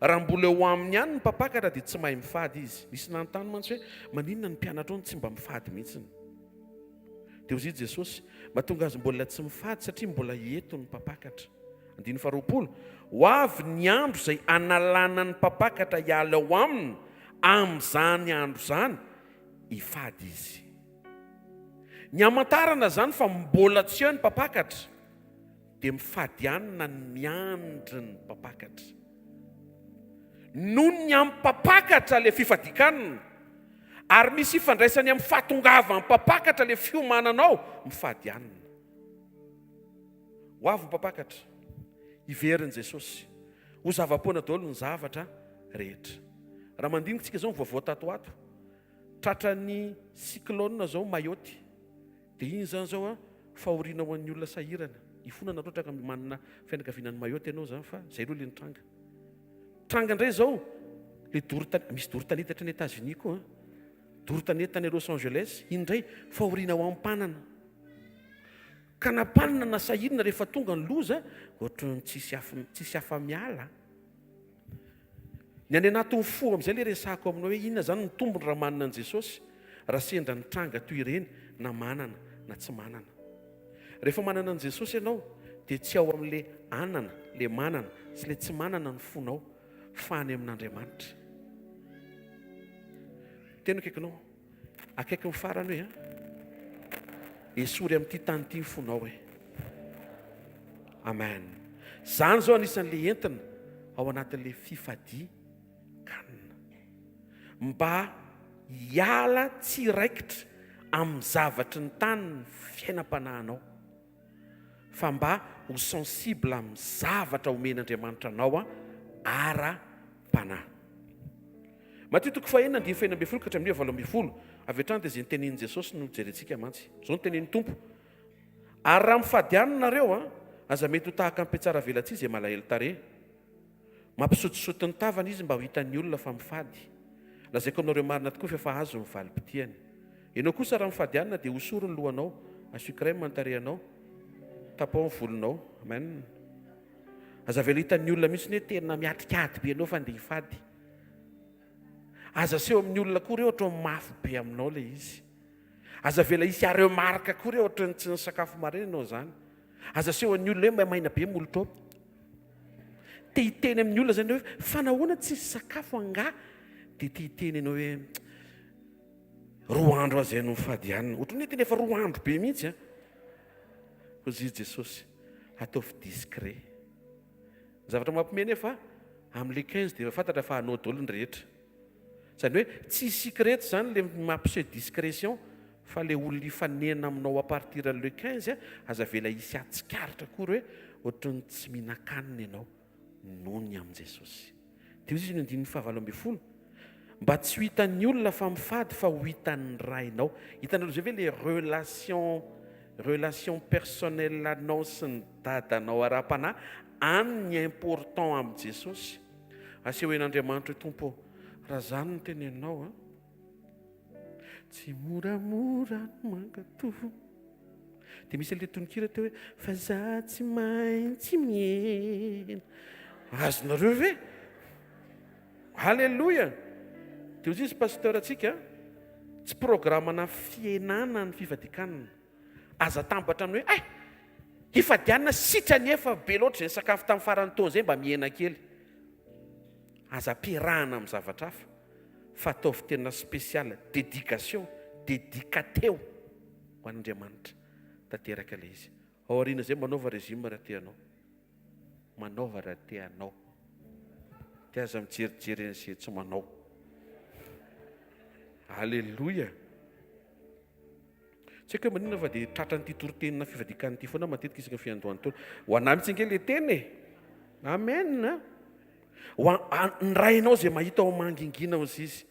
Raha mbola eo aminy ihany ny mpampakatra dia tsy mahay mifady izy. Nisy nanontany mantsy hoe, Maninona ny mpianatrao no tsy mba mifady mihitsiny? Dia hoy Jesosy, Mahatonga azy mbola tsy mifady satria mbola eto ny mpampakatra. Andininy faharoapolo, Ho avy ny andro izay hanalana ny mpampakatra hiala ao aminy, amin'izany andro izany hifady izy. Ny hamantarana izany fa mbola tsy eo ny mpampakatra, dia mifady hanina ny miandry ny mpampakatra. Noho ny amin'ny mpampakatra ilay fifadian-kanina, ary misy ifandraisany amin'ny fahatongavan'ny mpampakatra ilay fiomananao mifady hanina. Ho avy ny mpampakatra, hiverina Jesosy. Ho zava-poana daholo ny zavatra rehetra. Raha mandinika isika izao ny vaovao tato ho ato, tratran'ny cyclone izao Mayotte. Dia iny izany izao an, fahoriana ho an'ny olona sahirana. Ifonana raha ohatra ka manana fianakaviana any Mayotte ianao izany fa izay aloha ilay nitranga. Tranga indray izao, ilay doro tany, misy doro tanety hatrany États-Unis koa an. Doro tanety tany Los Angeles, iny indray fahoriana ho an'ny mpanana. Ka na mpanana na sahirana rehefa tonga ny loza, ohatran'ny tsisy tsisy afa-miala. Ny any anatin'ny fo amin'izay ilay resahako aminao hoe inona izany ny tombony raha manana an'i Jesosy raha sendra ny tranga toy ireny na manana na tsy manana. Rehefa manana an'i Jesosy ianao dia tsy ao amin'ilay anana, ilay manana sy ilay tsy manana ny fonao fa any amin'Andriamanitra. Tena akaikinao. Akaiky ny farany hoe a. Esory amin'ity tany ity ny fonao hoe. Amen. Zany zao anisan'le entina ao anatin'le fifadian-kanina. Mba hiala tsy hiraikitra amin'ny zavatry ny tany ny fiainam-panahinao. Fa mba ho sensible amin'ny zavatra omen'Andriamanitra anao ara-panahy. Matio toko fahenina andininy fahenina ambin'ny folo ka hatramin'ny 18. Avy hatrany dia izay notenenin'i Jesosy no jerentsika mantsy. Izao no tenenin'ny Tompo, Ary raha mifady hanina nareo, aza mety ho tahaka ny mpihatsaravelatsihy izay malahelo tarehy. Mampisotisoty ny tavany izy mba ho hitan'ny olona fa mifady. Lazaiko aminareo marina tokoa fa efa azony ny valim-pitiany. Ianao kosa raha mifady hanina dia hosory ny lohanao, asio crème ny tarehinao, tapaho ny volonao. Amen. Aza avela hitan'ny olona mihitsy hoe tena miatrika ady be ianao fa andeha hifady. Aza aseho amin'ny olona akory hoe ohatran'ny mafy be aminao ilay izy. Aza avela hisy remarque akory hoe ohatran'ny tsy nisakafo maraina ianao izany. Aza aseho an'ny olona hoe maimaina be molotrao. Te hiteny amin'ny olona izany hoe fa nahoana tsy nisakafo angaha? Dia te hiteny ianao hoe roa andro aza ianao mifady hanina. Ohatran'ny hoe tena efa 2 andro be mihitsy an. Hoy izy Jesosy, ataovy discret. Ny zavatra mampiomehy nefa amin'ny le 15 dia efa fantatra fa hanao daholo ny rehetra. Izany hoe tsy secret izany le mampiseho discrétion fa le olona hifanena aminao à partir le 15 aza avela hisy hahatsikaritra akory hoe ohatran'ny tsy mihinan-kanina ianao noho ny amin'i Jesosy. Dia hoy izy ny andininy faha-18, mba tsy ho hitan'ny olona fa mifady fa ho hitan'ny Rainao. Hitanareo izay ve le relation relation personnelle anao sy ny dadanao ara-panahy any ny important amin'i Jesosy. Asehoen'Andriamanitra hoe Tompo ô, raha izany no teneninao an, tsy moramora ny mankatò. Dia misy an'ilay tononkira teo hoe fa za tsy maintsy mihena. Azonareo ve? Alléluia! Dia hoy izy pasteur antsika, tsy programme-na fihenana ny fifadian-kanina. Aza atambatra amin'ny hoe eh, hifadianina sitrany efa be loatra izay nisakafo tamin'ny faran'ny taona izay mba mihena kely. Aza ampiarahana amin'ny zavatra hafa fa ataovy tena spécial, dédication, dédicateo ho an'Andriamanitra. Tanteraka ilay izy. Ao aoriana izay manaova régime raha te hanao. Manaova raha te hanao. Dia aza mijerijery an'izay tsy manao. Aleloia. Tsy haiko hoe maninona fa dia tratran'ity toritenina fivadikanina ity foana matetika isaky ny fiandohan'ny taona. Ho anà mihitsy ange ilay teny e. Amen. Ho ny Rainao izay mahita ao mangingina ao izy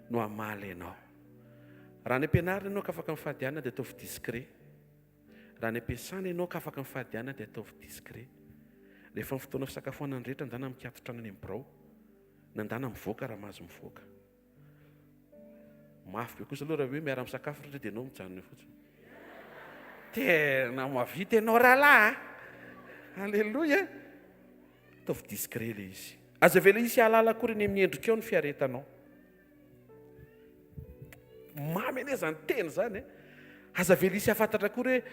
no hamaly anao. Raha any am-pianarana ianao ka afaka mifady hanina dia ataovy discret. Raha any am-piasana ianao ka afaka mifady hanina dia ataovy discret. Rehefa ny fotoana fisakafoanana ny rehetra ndana mikaton-trano any amin'ny birao. Na ndana mivoaka raha mahazo mivoaka. Mafy be kosa aloha raha hoe miara-misakafo rehetra dia ianao mijanona eo fotsiny. Tena mahavita ianao rahalahy a! Alléluia! Ataovy discret ilay izy. Aza avela hisy hahalala akory eny amin'ny endrikao ny fiaretanao. Mamy anie izany teny izany e! Aza avela hisy hahafantatra akory hoe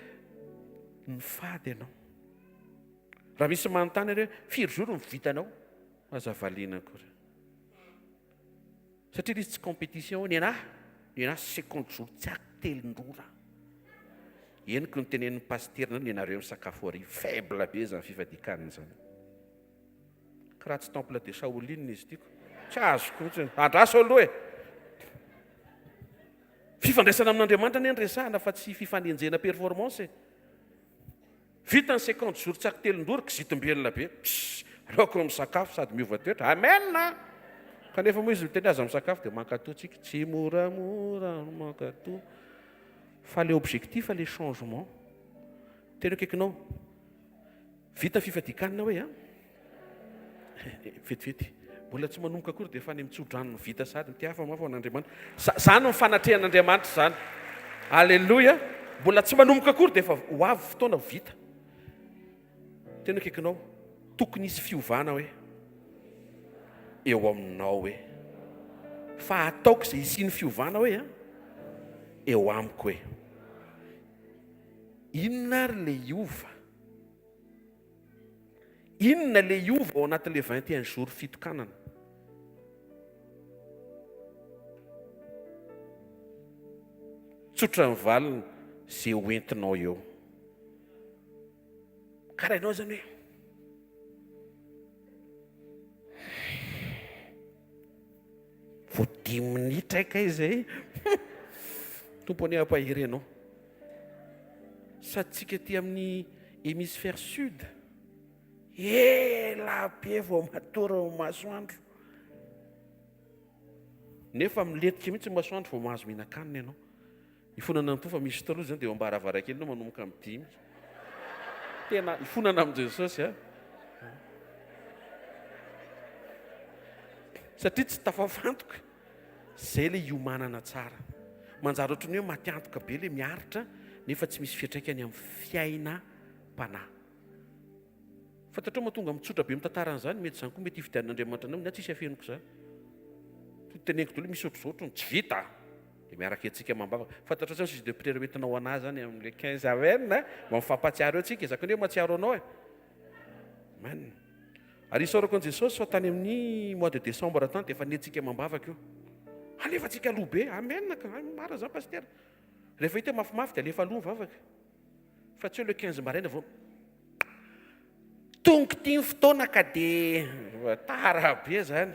nifady ianao. Raha misy manontany ary hoe firy jours no vitanao, aza valiana akory. Satria ilay izy tsy compétition, ny anah, ny anah cinquante jours tsy atelin-drora. Henoko ny tenenin'ny pasitera nareo, ny anareo misakafo hariva, faible be izany fifadian-kanina izany. Kiraha tsy temple de Shaolin izy ity ko. Tsy azoko mihitsy. Andraso aloha e. Fifandraisana amin'Andriamanitra anie no resahana fa tsy fifanenjehana performance e. Vita ny 50 jours tsaky telon-dory, kizitim-belona be. Pss, aleoko misakafo sady miova toetra. Amen! Kanefa moa izy miteny aza misakafo dia mankatò tsika. Tsy moramora no mankatò. Fa le objectif le changement. Tena akaikinao. Vita fifadian-kanina hoe an! Vetivety. Mbola tsy manomboka akory dia efa any amin'ny tso-drano ny vita sahady. Mitehafa mafy ho an'Andriamanitra. Izany ny fanatrehan'Andriamanitra izany. Aleloia. Mbola tsy manomboka akory dia efa ho avy fotoana ho vita. Tena akaikinao. Tokony hisy fiovana hoe eo aminao hoe. Fa ataoko izay hisian'ny fiovana hoe an eo amiko hoe. Inona ary le hiova? Inona le hiova ao anatin'le 21 jours fitokanana? Tsotra ny valiny, ze ho entinao eo. Karaha ianao zany hoe Vao dimy minitra kay izay. Tompo anie hampahery anao. Sady tsika aty amin'ny hémisphère sud, ela be vao matory ny masoandro. Nefa milentika mihitsy ny masoandro vao mahazo mihinan-kanina ianao. Ifonana ny Tompo fa misy fotoana izany dia eo am-baravarankely ianao manomboka amin'ny dimy. Tena ifonana amin'i Jesosy a. Satria tsy tafafantoka. Izay ilay iomanana tsara. Manjary ohatran'ny hoe maty antoka be ilay miaritra nefa tsy misy fiantraikany amin'ny fiainam-panahy. Fantatrao mahatonga mitsotra be mitantara an'izany, mety izany koa mety hifidianan'Andriamanitra anao, ny ahy tsisy afeniko izany. Teneniko daholo misy ohatr'izao ohatrany tsy vita. Dia miaraka etsika amam-bavaka. Fantatrao tsara sujet de prière hoentinao ho anah zany amin'ilay 15 amen a! Mba mifampahatsiaro eo tsika, za koa anie mahatsiaro anao e! Amen. Ary isaorako an'i Jesosy fa tany amin'ny mois de décembre tany dia efa netsika amam-bavaka io. Alefantsika aloha be, amen ka, marina zany pasitera. Rehefa hita hoe mafimafy dia alefa aloha ny vavaka. Fa tsy hoe le 15 maraina vao Tonga ity ny fotoana ka dia tara be zany.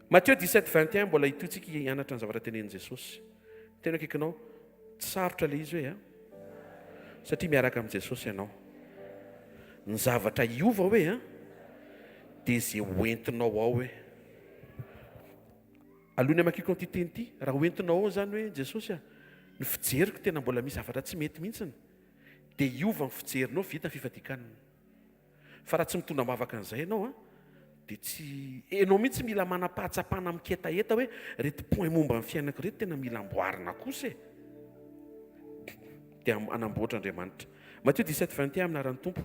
Matthieu 17, 21 mbola hitohy tsika hianatra ny zavatra tenenin'i Jesosy. Tena akaikinao, tsy sarotra ilay izy hoe a. Satria miaraka amin'i Jesosy ianao. Ny zavatra hiova hoe a, dia izay hoentinao ao hoe. Alohan'ny hamakiako an'ity teny ity, raha hoentinao ao izany hoe Jesosy a, ny fijeriko tena mbola misy zavatra tsy mety mihitsiny, dia hiova ny fijerinao vita ny fifadian-kanina. Fa raha tsy mitondra am-bavaka an'izay ianao an, dia tsy, ianao mihitsy mila manam-pahatsapana miketaheta hoe ireto point momba ny fiainako ireto tena mila amboarina kosa e. Dia hanamboatra Andriamanitra. Matio 17, 21 amin'ny anaran'ny Tompo.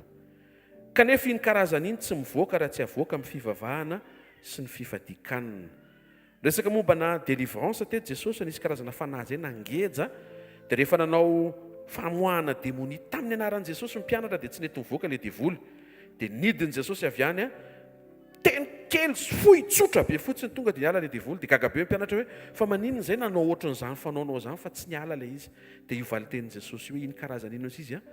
Kanefa iny karazana iny tsy mivoaka raha tsy avoaka amin'ny fivavahana sy ny fifadian-kanina. Resaka mombana délivrance teto Jesosy, nisy karazana fanahy izay nangeja, dia rehefa nanao famoahana demonia tamin'ny anaran'i Jesosy ny mpianatra dia tsy nety nivoaka ilay devoly. Dia nidin'i Jesosy avy any, teny kely sy fohy tsotra be fotsiny tonga dia niala ilay devoly. Dia gaga be ny mpianatra hoe fa maninona izay nanao ohatran'izany fanaonao izany fa tsy niala ilay izy. Dia io valin-tenin'i Jesosy io hoe iny karazana iny hozy izy an,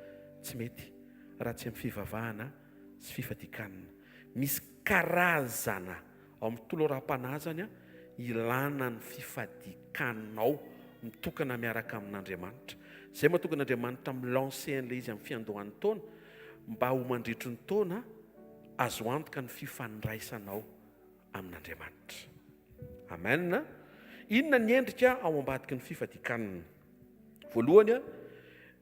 tsy mety raha tsy amin'ny fivavahana sy fifadian-kanina. Misy karazana Ao amin'ny toloram-panahy izany ilana ny fifadikanao mitokana miaraka amin'Andriamanitra. Izay mahatonga an'Andriamanitra mi-lancer an'ilay izy amin'ny fiandohan'ny taona mba ho mandritry ny taona azo antoka ny fifandraisanao amin'Andriamanitra. Amen. Inona ny endrika ao ambadiky ny fifadikanina? Voalohany,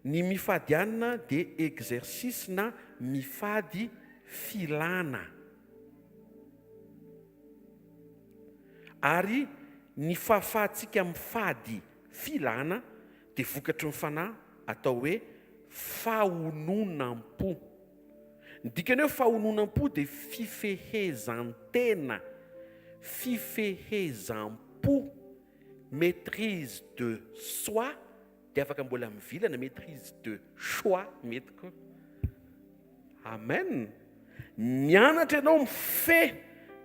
ny mifady hanina dia exercice na mifady filana. Ary ny fahafahantsika mifady filana dia vokatry ny fanahy atao hoe fahononam-po. Ny dikany hoe fahononam-po dia fifehezan-tena, fifehezam-po, maitrise de soi, dia afaka mbola mivilana, maitrise de choix mety koa. Amen! Mianatra ianao mifehy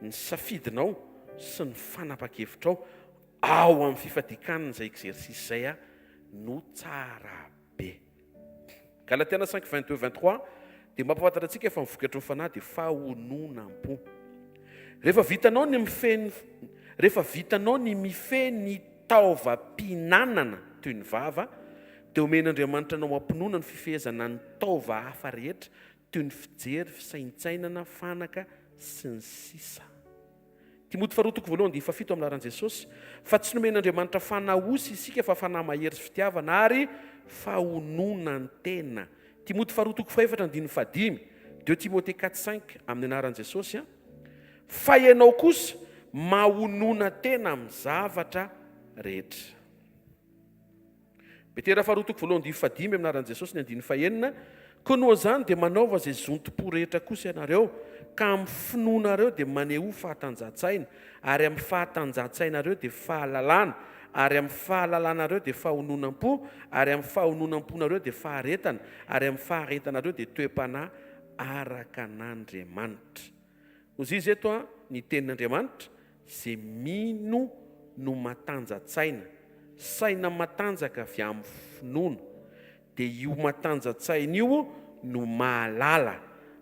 ny safidinao sy ny fanapakevitrao ao amin'ny fifadikanina izay exercice izay no tsara be. Galatiana 5 22 23 dia mampahafantatra antsika fa ny vokatry ny fanahy dia fahononam-po. Rehefa vitanao ny mifehy ny rehefa vitanao ny mifehy ny taovam-pihinanana toy ny vava, dia omen'Andriamanitra anao am-pinoana ny fifehezana ny taova hafa rehetra toy ny fijery, fisaintsainana, fanaka, sy ny sisa. Timoty faharoa toko voalohany andininy fahafito amin'ny laharan'i Jesosy, fa tsy nomen'Andriamanitra fanahy osy isika fa fanahy mahery sy fitiavana ary fahononan-tena. Timoty faharoa toko fahefatra andininy fahadimy, deux Timothée 4 5 amin'ny anaran'i Jesosy, fa ianao kosa mahonona tena amin'ny zavatra rehetra. Petera faharoa toko voalohany andininy fahadimy amin'ny anaran'i Jesosy ny andininy fahenina, Koa noho izany dia manaova izay zontom-po rehetra kosa ianareo, ka amin'ny finoanareo dia manehoa fahatanjahan-tsaina, ary amin'ny fahatanjahan-tsainareo dia fahalalana, ary amin'ny fahalalanareo dia fahononam-po, ary amin'ny fahononam-ponareo dia faharetana, ary amin'ny faharetanareo dia toe-panahy araka an'Andriamanitra. Hozy izy eto an, ny tenin'Andriamanitra, ze mino no matanja-tsaina, saina matanjaka avy amin'ny finoana, dia io matanja-tsaina io no mahalala,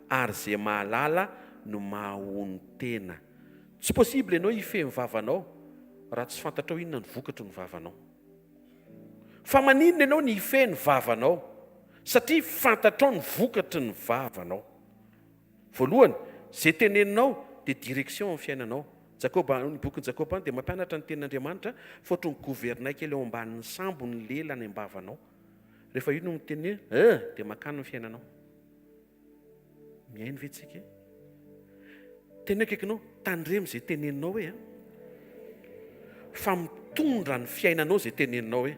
ary ze mahalala no mahaonon-tena. Tsy possible ianao hifehy ny vavanao raha tsy fantatrao inona ny vokatry ny vavanao. Fa maninona ianao ny hifehy ny vavanao? Satria fantatrao ny vokatry ny vavanao. Voalohany, izay teneninao dia direction amin'ny fiainanao. Jakoba, ny bokin'i Jakoba any dia mampianatra ny tenin'Andriamanitra fa ohatry ny gouvernail kely eo ambanin'ny sambo ny lela any am-bavanao. Rehefa io no miteny hoe eh dia makany ny fiainanao. Mihaino ve tsika e? Teny akaikinao, tandremo izay teneninao hoe a. Fa mitondra ny fiainanao izay teneninao hoe.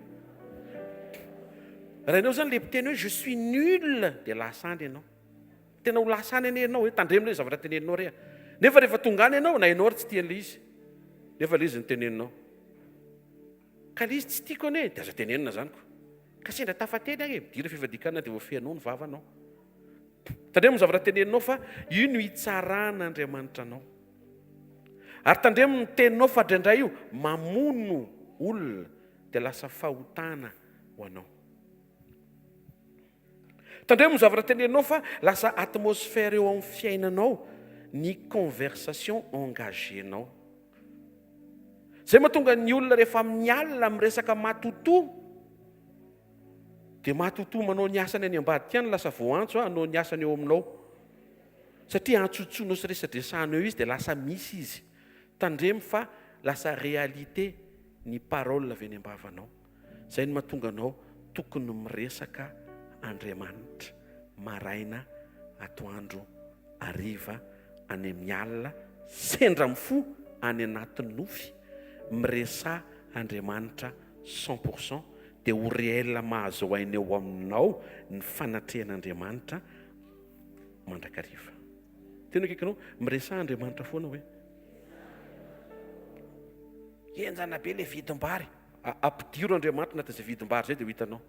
Raha ianao izany ilay mpiteny hoe je suis nul dia lasa any ianao. Tena ho lasa any anie ianao e, tandremo ilay zavatra teneninao re a. Nefa rehefa tonga any ianao, na ianao ary tsy tia an'ilay izy. Nefa ilay izy no teneninao. Ka ilay izy tsy tiako anie, dia aza tenenina izany ko. Ka sendra tafateny aho e, midira fifadikanana dia voafehinao ny vavanao. Tandremo ny zavatra teneninao fa io no hitsaran'Andriamanitra anao. Ary tandremo ny teninao fa indraindray io mamono olona dia lasa fahotana ho anao. Tandremo ny zavatra teneninao fa lasa atmosphère eo amin'ny fiainanao ny conversation engagée-nao. Izay mahatonga ny olona rehefa amin'ny alina miresaka matotoa dia matotoa manao ny asany any ambadika any lasa voaantso hanao ny asany eo aminao. Satria antsontsoinao sy resadresahanao eo izy dia lasa misy izy. Tandremo fa lasa réalité ny parole avy any am-bavanao. Izay no mahatonga anao tokony miresaka Andriamanitra maraina, atoandro, hariva, any amin'ny alina, sendra mifoha any anaty nofy, miresaha Andriamanitra 100% dia ho réel mahazo aina eo aminao ny fanatrehan'Andriamanitra mandrakariva. Tena akaikinao, miresaha Andriamanitra foana hoe. Henjana be le vidim-bary. Ampidiro Andriamanitra anatin'izay vidim-bary izay dia ho hitanao.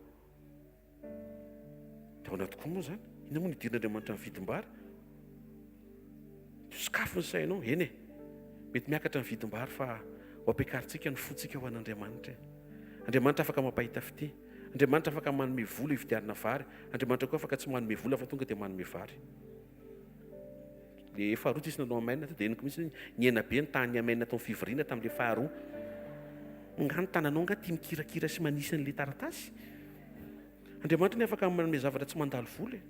Dia ahoana tokoa moa izany? Inona moa no idiran'Andriamanitra amin'ny vidim-bary? Sokafy ny sainao, eny e. Mety miakatra ny vidim-bary fa ho ampiakarintsika ny fontsika ho an'Andriamanitra e. Andriamanitra afaka mampahita fitia. Andriamanitra afaka manome vola hividianana vary. Andriamanitra koa afaka tsy manome vola fa tonga dia manome vary. Le faharoa tsisy nanao amen dia henoko mihitsy hoe nihena be ny tahan'ny amen tao fivoriana tamin'le faharoa. Nga ny tananao nga tia mikirakira sy manisa an'le taratasy? Andriamanitra anie afaka manome zavatra tsy mandalo vola e.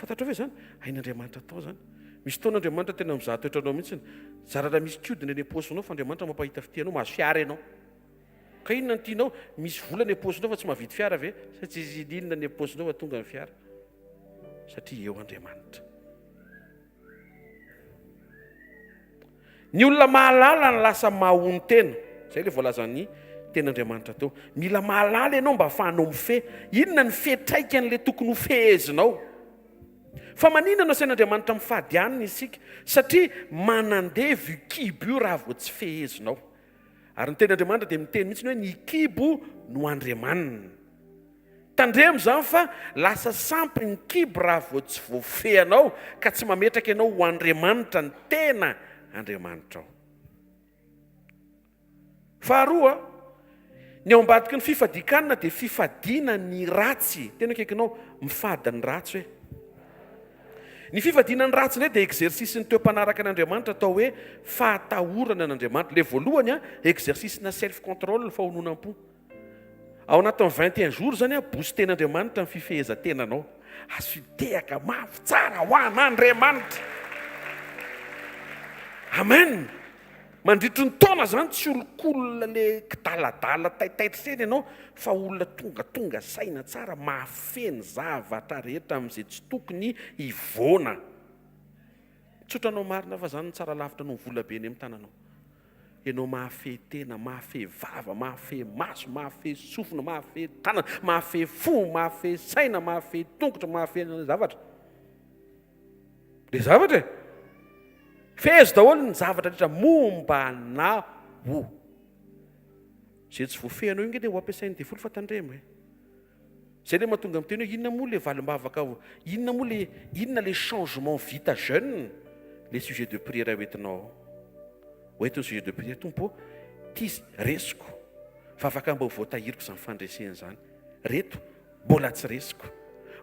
Fantatrao ve izany? Hain'Andriamanitra atao izany. Misy fotoana Andriamanitra tena mizaha toetra anao mihitsy. Zara raha misy kiodina eny am-paosinao fa Andriamanitra mampahita fitia anao, mahazo fiara ianao. Ka inona no tianao? Misy vola any am-paosinao fa tsy mahavidy fiara ve? Sa tsy hisy inona any am-paosinao fa tonga ny fiara? Satria eo Andriamanitra. Ny olona mahalala ny lasa mahonon-tena. Izay ilay voalazan'ny tenin'Andriamanitra teo. Mila mahalala ianao mba ahafahanao mifehy. Inona ny fiantraikan'ilay tokony ho fehezinao? Fa maninona no asain'Andriamanitra mifady hanina isika? Satria manandevo io kibo io raha vao tsy fehezinao. Ary ny tenin'Andriamanitra dia miteny mihitsy hoe ny kibo no andriamaniny. Tandremo izany fa lasa sampy ny kibo raha vao tsy voafehinao ka tsy mametraka ianao ho Andriamanitra ny tena Andriamanitrao. Faharoa, ny ao ambadiky ny fifadian-kanina dia fifadiana ny ratsy. Tena akaikinao, mifady ny ratsy hoe. Ny fifadiana ny ratsy indray dia exercice-n'ny toe-panaraka an'Andriamanitra atao hoe fahatahorana an'Andriamanitra. Ilay voalohany, exercice-na self-control, fahononam-po. Ao anatin'ny 21 jours zany a, booster-n'Andriamanitra ny fifehezan-tenanao. Azo hitehaka mafy tsara ho an'Andriamanitra. Amen. Mandritry ny taona zany tsy olonkolona le kidaladala taitaitra ireny ianao fa olona tongatonga saina tsara mahafehy ny zavatra rehetra amin'izay tsy tokony hivoana. Tsotra anao marina fa zany no tsara lavitra noho ny vola be eny amin'ny tananao. Ianao mahafehy tena, mahafehy vava, mahafehy maso, mahafehy sofina, mahafehy tanana, mahafehy fo, mahafehy saina, mahafehy tongotra, mahafehy ny zavatra. Le zavatra e! Fehezo daholo ny zavatra rehetra momba anao. Izay tsy voafehinao io nge dia ho ampiasain'ny devoly fa tandremo e. Zay le mahatonga miteny hoe inona moa le valimbavaka, inona moa le, inona le changement vita jeune, le sujet de prière hoentinao ao. Hoento ny sujet de prière, Tompo ô, ty resiko, vavaka mba ho voatahiriko izany fandresena izany. Reto mbola tsy resiko,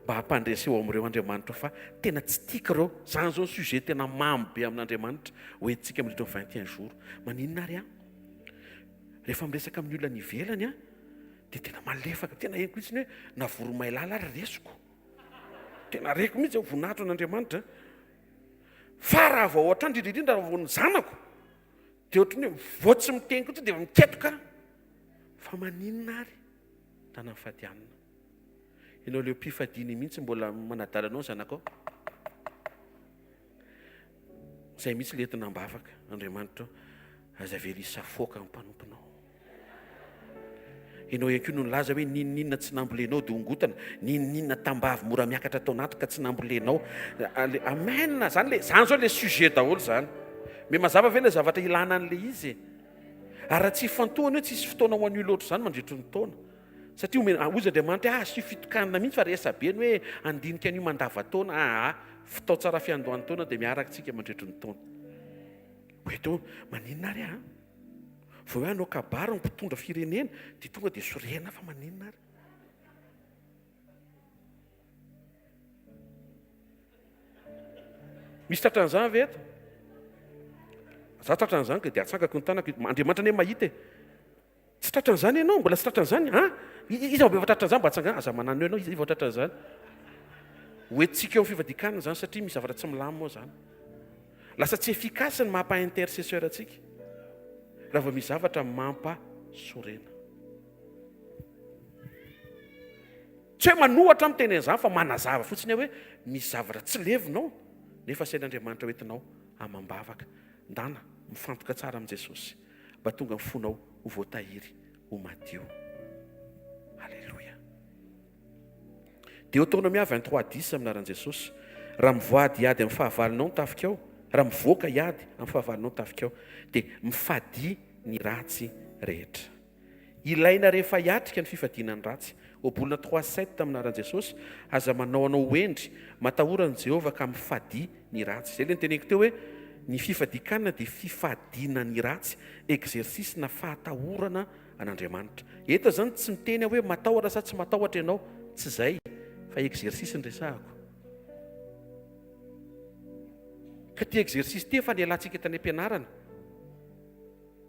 mba ampandreseo amin'ireo Andriamanitra fa tena tsy tiako ireo. Zany zao ny sujet tena mamy be amin'Andriamanitra hoentintsika mandritra ny 21 jours. Maninona ary aho? Rehefa miresaka amin'ny olona any ivelany aho, Dia tena malefaka, tena henoko mihitsy ny hoe na voromailala ary resiko. Tena reko mihitsy aho, voninahitro an'Andriamanitra. Fa raha vao ao an-trano, indrindra indrindra raha vao ny zanako, dia ohatran'ny hoe vao tsy miteny koa dia miketoka. Fa maninona ary? Tana mifady hanina. Ianao leo mpifadiana mihitsy mbola manadala anao ny zanakao. Izay mihitsy le entina am-bavaka, Andriamanitra, aza avela hisafoaka ny mpanomponao. Ianao ihany koa no nilaza hoe n'inon'inona tsy nambolenao dia hongotana, n'inon'inona tambavy mora miakatra tao anaty ka tsy nambolenao. Amen, zany le, zany zao le sujet daholo zany. Mais mazava ve le zavatra ilana an'le izy e? Ary raha tsy ifantohana io tsisy fotoana ho an'io loatra zany mandritry ny taona. Satria omena, hoy Andriamanitra hoe asio fitokanana mihitsy fa resabe ny hoe handinika an'io mandava-taona, aa, fitao tsara fiandohan'ny taona dia miaraka tsika mandritry ny taona. Hoe to, maninona ary an? Vao hoe hanao kabary ny mpitondra firenena dia tonga dia sorena fa maninona ary? Misy tratran'izany ve eto? Za tratran'izany ka dia atsangako ny tanako, Andriamanitra anie mahita e. Tsy tratran'izany ianao, mbola tsy tratran'izany an? Iza mba efa tratran'izany mba atsangano, aza manano eo ianao, iza vao tratran'izany? Ho entintsika eo amin'ny fivadikanina izany satria misy zavatra tsy milamina ao izany. Lasa tsy efficace ny maha intercesseur antsika raha vao misy zavatra mampa sorena. Tsy hoe manohatra miteny an'izany fa manazava fotsiny aho hoe misy zavatra tsy levona ao nefa asain'Andriamanitra hoentinao amam-bavaka. Ndana mifantoka tsara amin'i Jesosy mba tonga ny fonao ho voatahiry ho madio. Aleloia. Deoteronomia 23 10 amin'ny anaran'i Jesosy, Raha mivoady hiady amin'ny fahavalonao ny tafikao, raha mivoaka hiady amin'ny fahavalonao ny tafikao, dia mifadia ny ratsy rehetra. Ilaina rehefa hiatrika ny fifadiana ny ratsy. Ohabolana 3 7 amin'ny anaran'i Jesosy, Aza manao anao ho hendry, matahora an'i Jehovah ka mifadia ny ratsy. Izay ilay noteneniko teo hoe. Ny fifadian-kanina dia fifadiana ny ratsy, exercice na fahatahorana an'Andriamanitra. Eto izany tsy miteny aho hoe matahotra sa tsy matahotra ianao, tsy izay, fa exercice no resahako. Ka ity exercice ity efa nialantsika tany am-pianarana.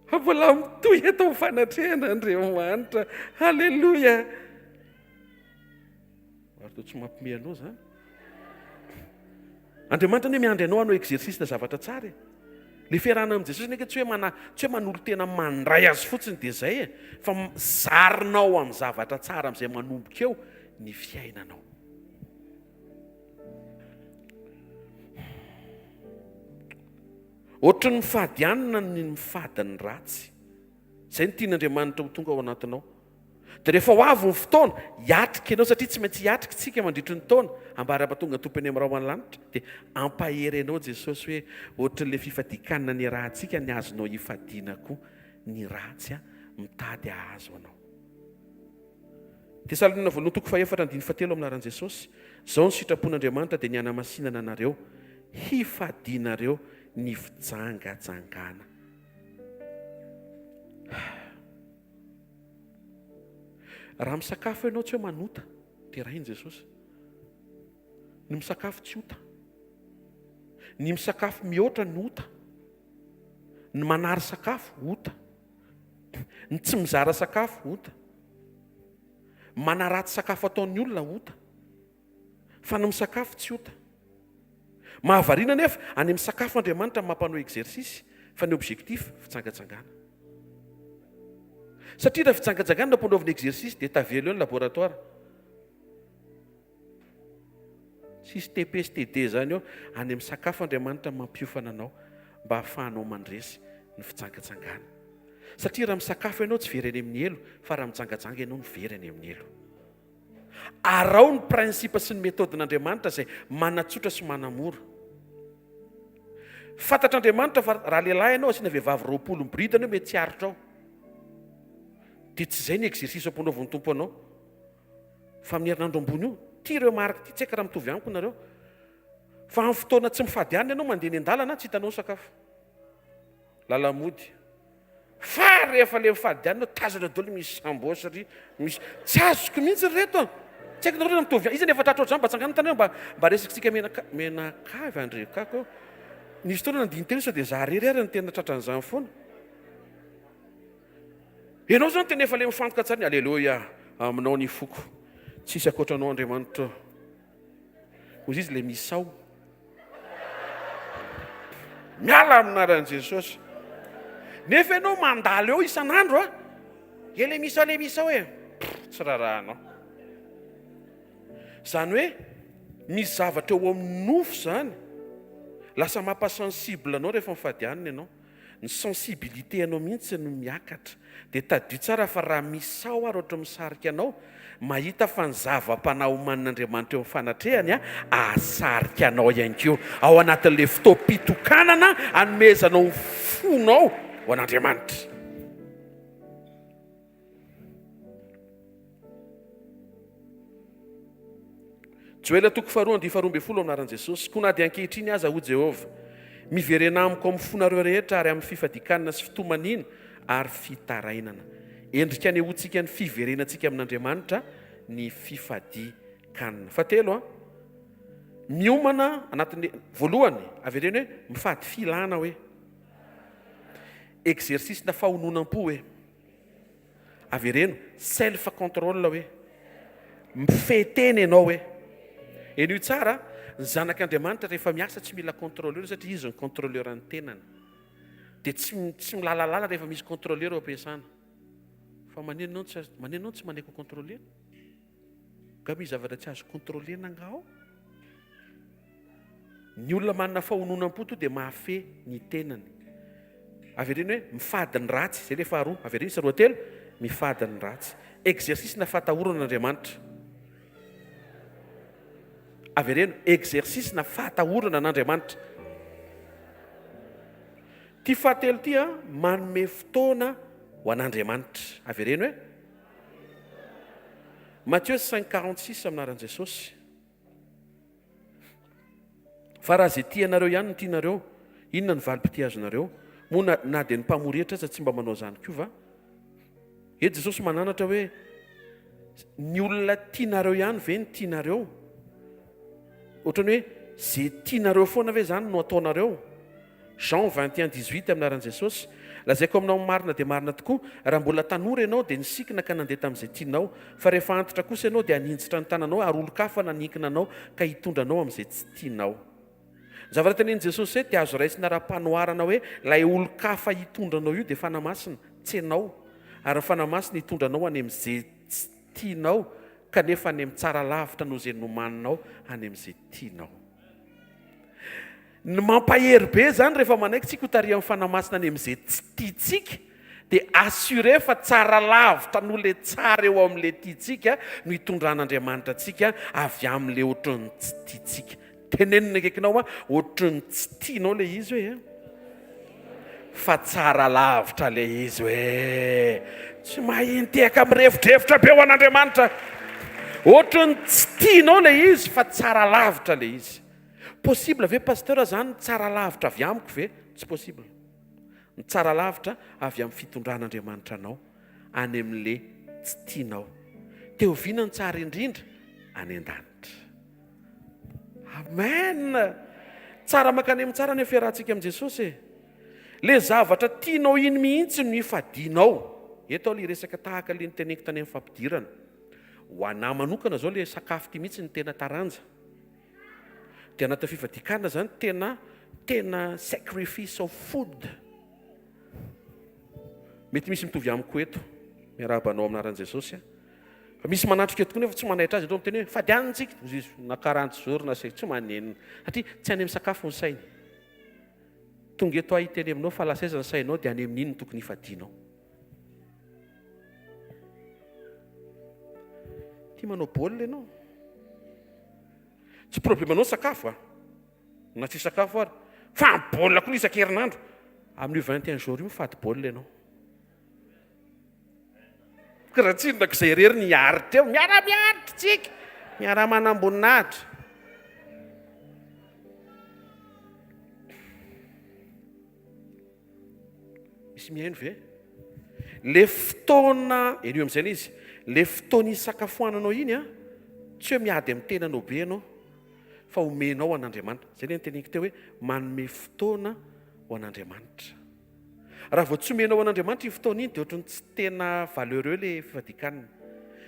Fa mbola mitohy eto amin'ny fanatrehana Andriamanitra. Haleloia! Ary toa tsy mampime anao izany. Andriamanitra anie miandry anao hanao exercice na zavatra tsara e. Le fiarahana amin'i Jesosy anie tsy hoe mana tsy hoe manolo-tena mandray azy fotsiny dia izay e, fa zarinao amin'ny zavatra tsara amin'izay manomboka eo ny fiainanao. Ohatry ny mifady hanina ny mifady ny ratsy. Izay no tian'Andriamanitra ho tonga ao anatinao. Dia rehefa ho avy ny fotoana, hiatrika ianao satria tsy maintsy hiatrika isika mandritry ny taona, ambara-pahatonga ny Tompo eny amin'ny rahona lanitra. Dia hampahery anao Jesosy hoe ohatrin'ilay fifadian-kanina niarahantsika ny azonao hifadiana koa ny ratsy mitady hahazo anao. Tesaloniana voalohany toko fahefatra andininy fahatelo amin'ny anaran'i Jesosy, Izao ny sitrapon'Andriamanitra dia ny hanamasinana anareo, hifadianareo ny fijangajangana. Raha misakafo ianao tsy hoe manota, derain'i Jesosy. Ny misakafo tsy ota. Ny misakafo mihoatra ny ota. Ny manary sakafo ota. Ny tsy mizara sakafo ota. Manaratsy sakafo ataon'ny olona ota. Fa ny misakafo tsy ota. Mahavariana anefa, any amin'ny sakafo Andriamanitra no mampanao exercice, fa ny objectif fijangajangana. Satria raha fijangajangana no ampanaovina exercice dia tavela eo ny laboratoire. Tsisy TP sy TD izany eo. Any amin'ny sakafo Andriamanitra mampiofana anao mba hahafahanao mandresy ny fijangajangana. Satria raha misakafo ianao tsy very any amin'ny helo, fa raha mijangajanga ianao no very any amin'ny helo. Araho ny principe sy ny méthode-n'Andriamanitra izay manatsotra sy manamora. Fantatr'Andriamanitra fa raha lehilahy ianao asiana vehivavy 20 miboridana eo mety tsy haharitra ao. Dia tsy izay ny exercice ampanaovin'ny Tompo anao. Fa amin'ny herinandro ambony io, ity remarque ity, tsy haiko raha mitovy amiko nareo, fa amin'ny fotoana tsy mifady hanina ianao mandeha eny an-dalana, tsy hitanao ny sakafo. Lalamody. Fa rehefa le mifady hanina, tazana daholo misy sambos ry, misy, tsy azoko mihitsy ry reto a! Tsy haiko nareo raha mitovy, iza no efa tratra ohatr'izany mba tsangano ny tananareo mba mba resakitsika menaka, menakavy andrekako eo. Nisy fotoana nandini-tena sao dia za rery ary no tena tratran'izany foana. Ianao izany tena efa le mifantoka tsara ny Aleloia aminao ny foko. Tsisy ankoatra anao Andriamanitra ô. Hoy izy le misao. Miala amin'ny anaran'i Jesosy. Nefa ianao mandalo eo isan'andro a. E le misao le misao e. Tsy rarahanao. Izany hoe misy zavatra eo amin'ny nofo izany lasa mampa-sensible anao rehefa mifady hanina ianao. Ny sensibilité anao mihitsy no miakatra. Dia tadidio tsara fa raha misao ary ohatry misarika anao, mahita fa ny zava-panahy omanin'Andriamanitra eo amin'ny fanatrehany ahasarika anao ihany koa. Ao anatin'ilay fotoam-pitokanana anomezanao ny fonao ho an'Andriamanitra. Joela toko faharoa andihy 12 amin'ny anaran'i Jesosy. Koa na dia ankehitriny aza, hoy Jehovah, miverena amiko amin'ny fonareo rehetra ary amin'ny fifadian-kanina sy fitomaniana ary fitarainana. Endrika anehoantsika ny fiverenantsika amin'Andriamanitra ny fifadian-kanina. Fahatelo, a miomana anatin'ny voalohany, avereno hoe mifady filana hoe exercice na fahononam-po hoe. Avereno, self control hoe mifehy tena ianao hoe. Henoy tsara, ny zanak'Andriamanitra rehefa miasa tsy mila contrôleur satria izy no contrôleur ny tenany. Dia tsy tsy milalalala rehefa misy contrôleur eo am-piasana. Fa maninona tsy maninona tsy manaiky ho contrôlena? Nga misy zavatra tsy azo contrôlena nga ao? Ny olona manana fahononam-po to dia mahafehy ny tenany. Avereno hoe mifady ny ratsy, izay ilay faharoa. Avereno isa roa telo, mifady ny ratsy. Exercice na fahatahorana an'Andriamanitra. Avereno, exercice na fahatahorana an'Andriamanitra. Ity fahatelo ity a, manome fotoana ho an'Andriamanitra. Avereno hoe Matthieu 5:46 amin'ny anaran'i Jesosy. Fa raha izay tia anareo ihany no tianareo, Inona no valim-pitia azonareo? Moa na, na dia ny mpamory hetra aza tsy mba manao izany koa va? Eto Jesosy mananatra hoe, ny olona tianareo ihany ve no tianareo? Ohatran'ny hoe ze tianareo foana ve izany no ataonareo? Jean 21, 18 amin'ny anaran'i Jesosy, Lazaiko aminao marina dia marina tokoa, raha mbola tanora ianao dia nisikina ka nandeha tamin'izay tianao, fa rehefa antitra kosa ianao dia haninjitra ny tananao ary olon-kafa naninkina anao ka hitondra anao amin'izay tsy tianao. Ny zavatra tenenin'i Jesosy eto dia azo raisina ara-panoharana hoe ilay olon-kafa hitondra anao io dia Fanahy Masina, tsy ianao. Ary ny Fanahy Masina hitondra anao any amin'izay tsy tianao kanefa any amin'ny tsara lavitra noho izay nomaninao any amin'izay tianao. Ny mampahery be izany rehefa manaiky tsika ho tarihan'ny Fanahy Masina any amin'izay tsy tiantsika dia assuré fa tsara lavitra noho ilay tsara eo amin'ilay tiantsika no hitondran'Andriamanitra antsika avy amin'ilay ohatran'ny tsy tiantsika. Tenenina akaikinao hoa ohatran'ny tsy tianao ilay izy hoe fa tsara lavitra ilay izy hoe tsy mahay intehaka mirefodrefotra be ho an'Andriamanitra. Ohatran'ny tsy tianao ilay izy fa tsara lavitra ilay izy. Possible ve pasteur zany ny tsara lavitra avy amiko ve? Tsy possible. Ny tsara lavitra avy amin'ny fitondran'Andriamanitra anao any amin'le tsy tianao. Te oviana ny tsara indrindra? Any an-danitra. Amen! Tsara mankany amin'ny tsara ny fiarahantsika amin'i Jesosy e. Le zavatra tianao iny mihitsy no ifadianao. Eto aho le resaka tahaka le niteneniko tany amin'ny fampidirana. Ho anà manokana zao le sakafo ty mihitsy no tena taranja. Dia anatin'ny fifadian-kanina zany tena tena sacrifice of food. Mety misy mitovy amiko eto. Miarahaba anao amin'ny anaran'i Jesosy aho. Fa misy manatrika eto koa nefa tsy manaitra azy, miteny hoe fady hanina tsika, hozy izy na quarante jours na tsy manenina satria tsy any amin'ny sakafo ny sainy. Tonga eto aho hiteny aminao fa lasa aiza ny sainao dia any amin'iny no tokony hifadianao. Tia manao baolina ianao. Tsy problème-nao ny sakafo a. Na tsy sakafo ary. Fa ny baolina koa isan-kerinandro. Amin'io 21 jours io mifady baolina ianao. Ka raha tsy inona izay irery ny hiaritra eo. Miara-miaritra tsika. Miara-manam-boninahitra. Misy mihaino ve? Le fotoana, henoy amin'izay ilay izy, le fotoana isakafoananao iny an, tsy hoe miady amin'ny tenanao be ianao, fa omenao an'Andriamanitra. Izay ilay noteneniko teo hoe manome fotoana ho an'Andriamanitra. Raha vao tsy omenao an'Andriamanitra iny fotoana iny dia ohatran'ny tsy tena valeureux ilay fifadian-kanina.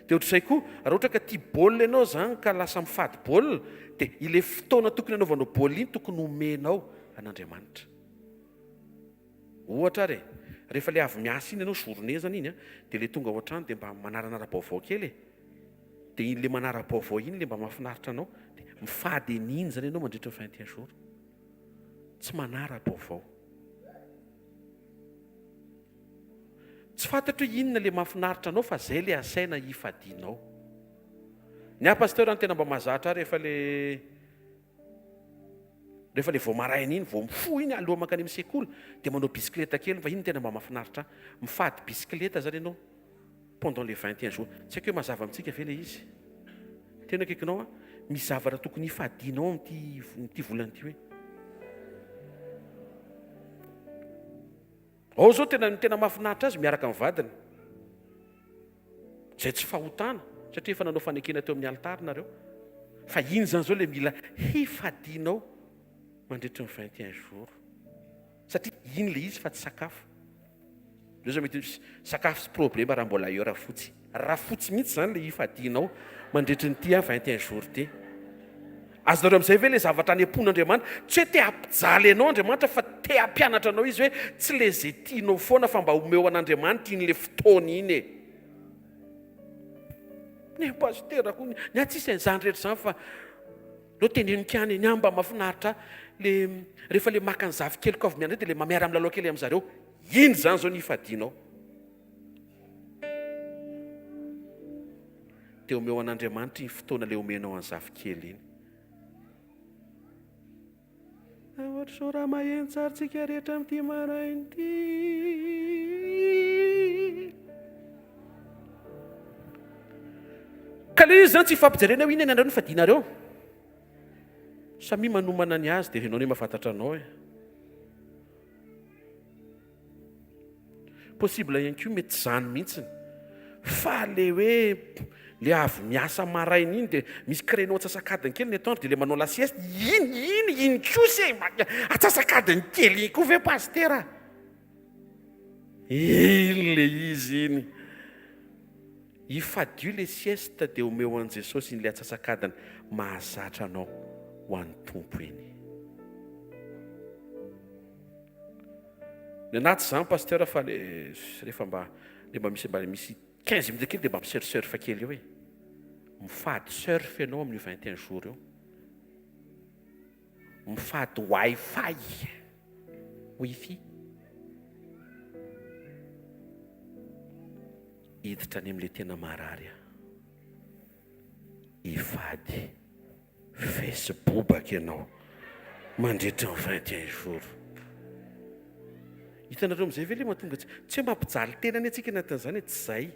Dia ohatr'izay koa, raha ohatra ka tia baolina ianao izany ka lasa mifady baolina, dia ilay fotoana tokony hanaovanao baolina iny tokony omenao an'Andriamanitra. Ohatra ary e, rehefa ilay avy miasa iny ianao, journée zany iny an, dia ilay tonga ao an-trano dia mba manaranara-baovao kely e. Dia iny ilay manara-baovao iny ilay mba mahafinaritra anao, dia mifady an'iny zany ianao mandritra ny 21 jours. Tsy manara-baovao. Tsy fantatro hoe inona ilay mahafinaritra anao fa izay ilay asaina hifadianao. Ny ahy pasteur ny tena mba mahazatra ahy rehefa ilay Rehefa ilay vao maraina iny, vao mifoha iny aloha mankany amin'ny sekoly dia manao bisikileta kely fa iny no tena mba mahafinaritra ahy. Mifady bisikileta izany ianao pendant les 21 jours. Tsy haiko hoe mazava amintsika ve ilay izy. Tena akaikinao aho, misy zavatra tokony hifadianao amin'ity amin'ity volana ity hoe. Ao izao tena ny tena mahafinaritra azy miaraka amin'ny vadiny. Izay tsy fahotana satria efa nanao fanekena teo amin'ny alitara nareo. Fa iny izany izao ilay mila hifadianao mandritry ny 21 jours. Satria iny ilay izy fa tsy sakafo. Ireo izao mety misy sakafo sy problema raha mbola eo rafotsy. Rafotsy mihitsy izany ilay hifadianao mandritry ny ity 21 jours ity. Azonareo amin'izay ve ilay zavatra any am-pon'Andriamanitra? Tsy hoe te hampijaly anao Andriamanitra fa te hampianatra anao Izy hoe tsy ilay izay tianao foana fa mba omeo an'Andriamanitra iny ilay fotoana iny e. Ny pasitera koa, ny ahy tsisy an'izany rehetra izany fa aleo teneniko ihany e, ny ahy mba mahafinaritra ahy le rehefa le maka ny zafikeliko avy mianatra dia le miara-milalao kely amin'zareo, iny izany izao ny hifadianao. Dia omeo an'Andriamanitra iny fotoana ilay omenao an'i zafikely iny. Ohatr'izao raha maheno tsara tsika rehetra amin'ity maraina ity. Ka ilay izy izany tsy hifampijerena hoe inona ny anareo no fadianareo. Samia manomana ny azy dia ianao anie mahafantatra anao e. Possible ihany koa mety tsy izany mihitsiny. Fa le hoe le avy miasa maraina iny dia misy créneau antsasak'adiny kely ny atoandro dia le manao la sieste, iny, iny, iny kosa e! Antsasak'adiny kely iny koa ve pasitera? Iny le izy iny. Ifadio le sieste dia omeo an'i Jesosy iny le antsasak'adiny mahazatra anao ho an'ny Tompo iny. Ny anaty izany Pasteur fa le rehefa mba le mba misy mba misy 15 minutes kely dia mba mi-surf surf kely eo e. Mifady surf ianao amin'io 21 jours io. Mifady wifi. Wifi. Hiditra any amin'ilay tena marary aho. Hifady Facebook ianao mandritra ny 21 jours. Hitanareo amin'izay ve ilay mahatonga antsika, tsy hoe mampijaly tena anie tsika anatin'izany e, tsy izay.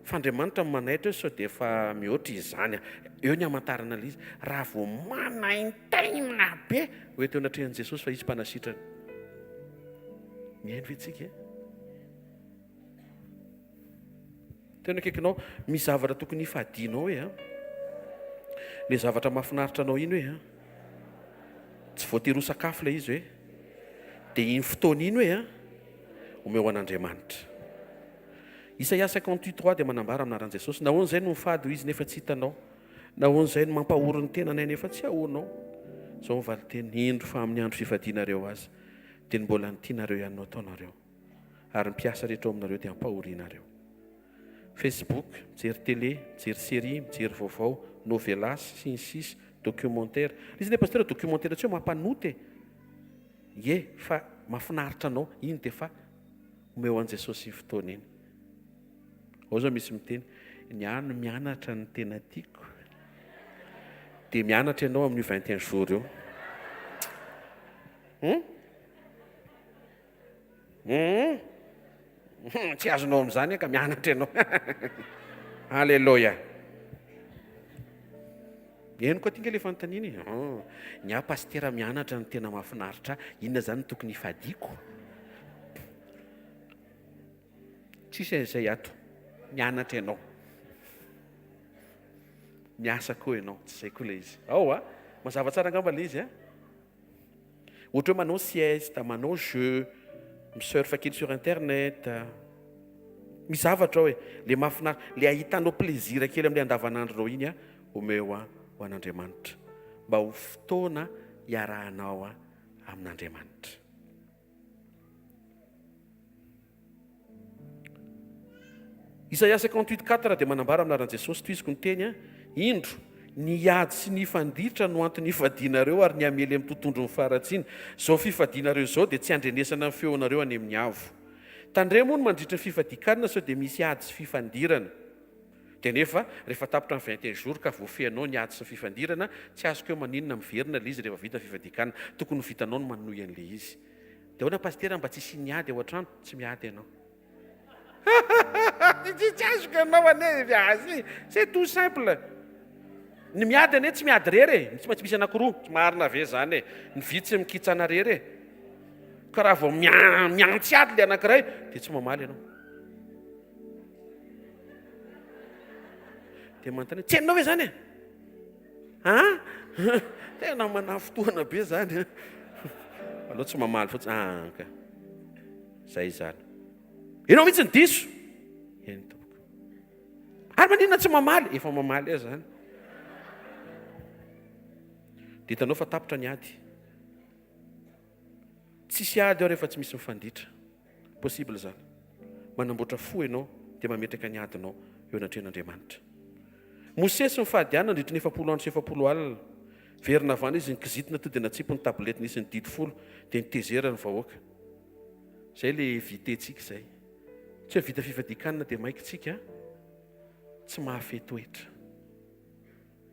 Fa Andriamanitra no manaitra hoe sao dia efa mihoatra izany. Eo ny hamantarana ilay izy. Raha vao manaintaina be ho eto anatrehan'i Jesosy fa Izy mpanasitrana. Mihaino ve tsika e? Tena akaikinao, misy zavatra tokony hifadianao hoe an. Ilay zavatra mahafinaritra anao iny hoe an. Tsy voatery ho sakafo ilay izy hoe. Dia iny fotoana iny hoe an, omeo an'Andriamanitra. Isaia 58 3 dia manambara amin'ny anaran'i Jesosy, Nahoana izay no mifady hoy izy nefa tsy hitanao? Nahoana izay no mampahory ny tenanay nefa tsy ahoanao? Izao ny valin-teniny, Indro fa amin'ny andro fifadianareo azy, dia ny mbola ny tianareo ihany no ataonareo, ary ny mpiasa rehetra ao aminareo dia ampahorianareo. Facebook, mijery télé, mijery série, mijery vaovao, novelas, sy ny sisa, documentaire. Ilay izy anie pasteur documentaire tsy hoe mampanota e! Ie, fa mahafinaritra anao, iny dia fa Omeo an'i Jesosy iny fotoana iny. Ao zao misy miteny, ny ahy no mianatra no tena tiako. Dia mianatra ianao amin'io 21 jours io. Hmm? Hmm? Hmm, tsy azonao amin'izany ka mianatra ianao. Alléluia. Henoko aty nge le fanontaniana e. Ah, ny ahy pasitera mianatra no tena mahafinaritra ahy. Inona izany no tokony hifadiako? Tsisy an'izay ato. Mianatra ianao. Miasa koa ianao. Tsy izay koa ilay izy. Ao a! Mazava tsara angamba ilay izy a. Ohatra hoe manao sieste, manao jeu, mi-surf kely sur internet. Misy zavatra ao e, le mahafinaritra, le ahitanao plaisir kely amin'ilay andavanandronao iny a, omeo a ho an'Andriamanitra. Mba ho fotoana iarahanao a amin'Andriamanitra. Isaia 58, 4 dia manambara amin'ny anaran'i Jesosy, tohiziko ny teny, Indro, ny hiady sy ny hifanditra no antony hifadianareo ary ny hamely amin'ny tontondron'ny faharatsiana. Izao fifadianareo izao dia tsy handrenesana ny feonareo any amin'ny avo. Tandremo hono mandritra ny fifadian-kanina sao dia misy ady sy fifandirana. Dia nefa, rehefa tapitra ny 21 jours ka voafehinao ny ady sy ny fifandirana, tsy azoko hoe maninona miverina ilay izy rehefa vita ny fifadian-kanina. Tokony ho vitanao ny manohy an'ilay izy. Dia ahoana pasitera mba tsy hisian'ny ady ao an-trano? Tsy miady ianao. Tsy azoko ianao anie azy. C'est tout simple. Ny miady anie tsy miady rery e. Tsy maintsy misy anankiroa. Tsy marina ve izany e? Ny vy tsy mikitsana rery e. Ka raha vao miantsy ady ilay anankiray dia tsy mamaly ianao. Dia manontany hoe tsy hainao ve izany e? An? Tena manafintohina be zany an. Aleo tsy mamaly fotsiny. Ah, ka. Zay izany. Ianao mihitsy ny diso. Eny tompoko. Ary maninona tsy mamaly? Efa mamaly aho zany. Dia hitanao fa tapitra ny ady. Tsisy ady ao rehefa tsy misy mifanditra. Possible izany. Manamboatra fo ianao dia mametraka ny adinao eo anatrehan'Andriamanitra. Mosesy nifady hanina nandritry ny 40 andro sy 40 alina. Very navana izy nikizitina to dia natsipy ny tablette nisy ny didy folo dia nitezera ny vahoaka. Izay le éviter-tsika izay. Tsy hoe vita fifadian-kanina dia maika tsika tsy mahafehy toetra.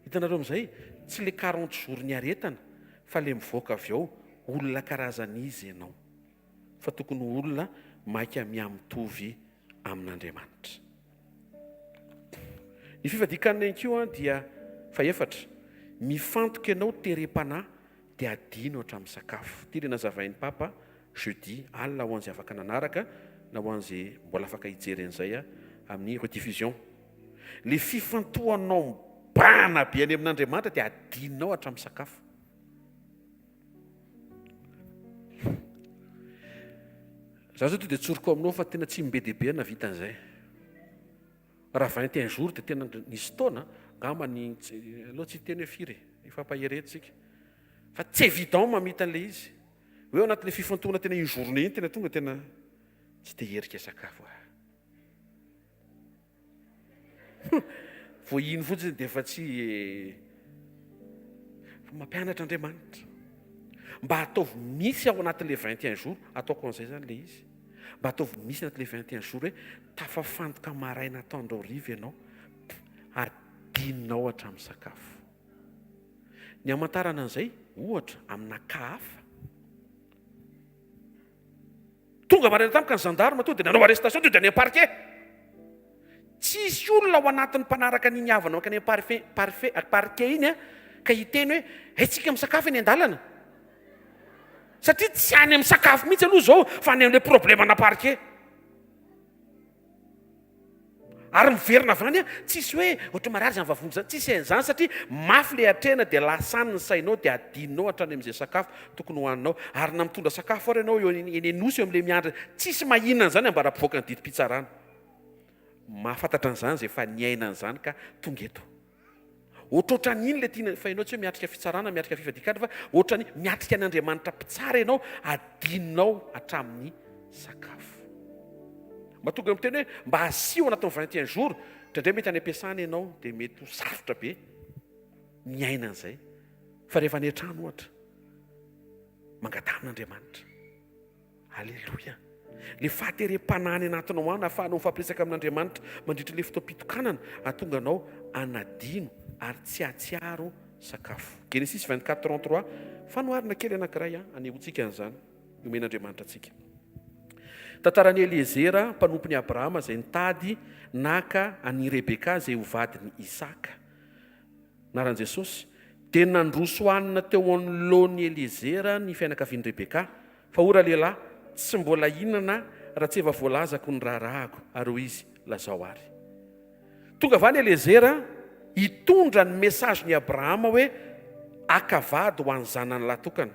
Hitanareo amin'izay, tsy le 40 jours niaretana fa le mivoaka avy ao olona karazan'iza ianao. Fa tokony ho olona maika mihamitovy amin'Andriamanitra. Ny fifadian-kanina ihany koa dia fahefatra, mifantoka ianao terem-panahy dia adino hatramin'ny sakafo. Ity ilay nazavain'ny Papa jeudi alina ho an'izay afaka nanaraka. na ho an'izay mbola afaka hijery an'izay amin'ny rediffusion. Ilay fifantohanao mibahana be any amin'Andriamanitra dia adinonao hatramin'ny sakafo. Za zao to dia tsoriko aminao fa tena tsy be dia be nahavita an'izay. Raha 21 jours dia tena nisy taona angamba ny aleo tsy hiteny hoe firy e, hifampahery eto tsika. Fa tsy évident mamita an'ilay izy. Hoe ao anatin'ilay fifantohana tena une journée iny tena tonga tena tsy te hierika sakafo ah. Vao iny fotsiny dia efa tsy fa mampianatra Andriamanitra. Mba ataovy misy ao anatin'ilay 21 jours, ataoko an'izay izany ilay izy. Mba ataovy misy anatin'ilay 21 jours hoe tafafantoka maraina atoandro hariva ianao ary dininao hatramin'ny sakafo. Ny hamantarana an'izay, ohatra, amina cas hafa. Tonga maraina tampoka ny gendarme tonga dia nanao arrestation tonga dia any amin'ny parquet. Tsisy olona ao anatin'ny mpanaraka an'iny havana mankany amin'ny parfait, parfait, parquet iny a, ka hiteny hoe hay tsika misakafo eny an-dalana. Satria tsy any amin'ny sakafo mihitsy aloha izao fa any amin'ilay problème-na parquet. Ary miverina avy any tsisy hoe ohatry marary izany vavony izany, tsisy an'izany satria mafy ilay atrehina dia lasa any ny sainao dia adinonao hatrany amin'izay sakafo tokony hohaninao. Ary na mitondra sakafo ary ianao eo eny Anosy eo amin'ilay miandry, tsisy mahina an'izany ambara-pivoaka ny didim-pitsarana. Mahafantatra an'izany izay efa niaina an'izany ka tonga eto. Ohatrohatran'ny iny ilay tiana, fa ianao tsy hoe miatrika fitsarana, miatrika fifadian-kanina fa ohatran'ny miatrika an' Andriamanitra mpitsara ianao, adinonao hatramin'ny sakafo. Mba tonga miteny hoe mba asio anatin'ny 21 jours, indraindray mety any am-piasana ianao dia mety ho sarotra be miaina an'izay. Fa rehefa any an-trano ohatra, mangataha amin'Andriamanitra. Aleloia! Ilay fahaterem-panahy any anatinao any ahafahanao mifampiresaka amin'Andriamanitra mandritra ilay fotoam-pitokanana hahatonga anao hanadino ary tsy hahatsiaro sakafo. Genesisy 24, 33, Fanoharana kely anankiray hanehoantsika an'izany, nomen'Andriamanitra antsika. Tantaran'i Eliezera, mpanompon'i Abrahama izay nitady naka an'i Rebeka izay ho vadin'i Isaka. Anaran'i Jesosy. Dia nandroso hanina teo anoloan'i Eliezera ny fianakavian'i Rebeka. Fa hoy ralehilahy, Tsy mbola hihinana raha tsy efa voalazako ny raharahako. Ary hoy izy, Lazao àry. Tonga avy any Eliezera hitondra ny message-n'i Abrahama hoe haka vady ho an'ny zanany lahy tokana.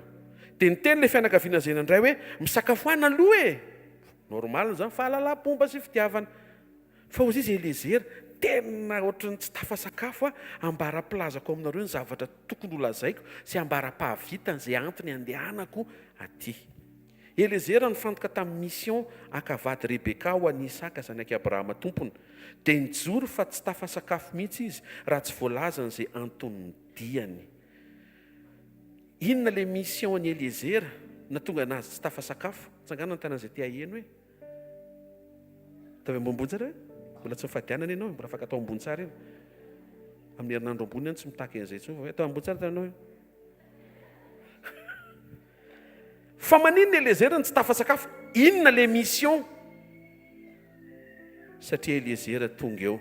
Dia niteny ilay fianakaviana izay nandray hoe, Misakafoana aloha e! Normal izany, fahalalam-pomba sy fitiavana. Fa hozy izy Eliezer, tena ohatran'ny tsy tafasakafo aho, ambara-pilazako aminareo ny zavatra tokony ho lazaiko sy ambara-pahavitany izay antony andehanako aty. Eliezer nifantoka tamin'ny mission haka vady Rebeka ho an'i Isaka zanak'i Abrahama tompony, dia nijoro fa tsy tafasakafo mihitsy izy raha tsy voalazany izay anton'ny diany. Inona ilay mission an'i Eliezer nahatonga anazy tsy tafasakafo? Tsangano ny tanan'izay te haheno e! Ataovy ambonimbony tsara e. Mbola tsy nifadianana ianao, mbola afaka atao ambony tsara iny. Amin'ny herinandro ambony any tsy mitaky an'izay intsony fa hoe atao ambony tsara tananao io. Fa maninona Eliezer no tsy tafasakafo? Inona le mission? Satria Eliezer tonga eo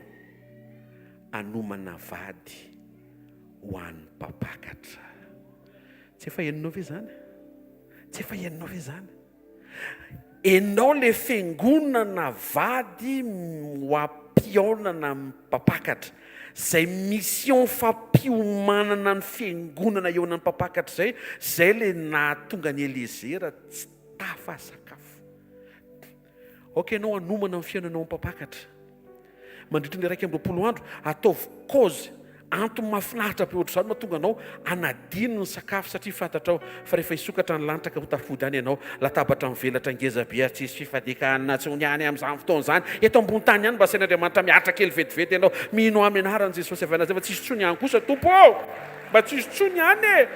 hanomana vady ho an'ny mpampakatra. Tsy efa henonao ve izany? Tsy efa henonao ve izany? Enao le fiangonana vady ho ampihaonana amin'ny mpampakatra. Zay mission fampiomanana ny fiangonana hihaona amin'ny mpampakatra zay, zay le nahatonga an'i Eliezera tsy tafa sakafo. Aoka ianao hanomana ny fihaonanao amin'ny mpampakatra. Mandritra ny 21 andro, ataovy cause, antony mahafinaritra be ohatr'izany no mahatonga anao hanadino ny sakafo satria fantatrao fa rehefa hisokatra ny lanitra ka ho tafody any ianao, latabatra mivelatra ngeza be ary tsy hisy fifadian-kanina intsony any amin'izany fotoana izany. Eto ambony tany ihany mba asain'Andriamanitra miaritra kely vetivety ianao. Mino ahy amin'ny anaran'i Jesosy avy any Nazareth fa tsisy intsony any kosa Tompo ô! Mba tsisy intsony any e!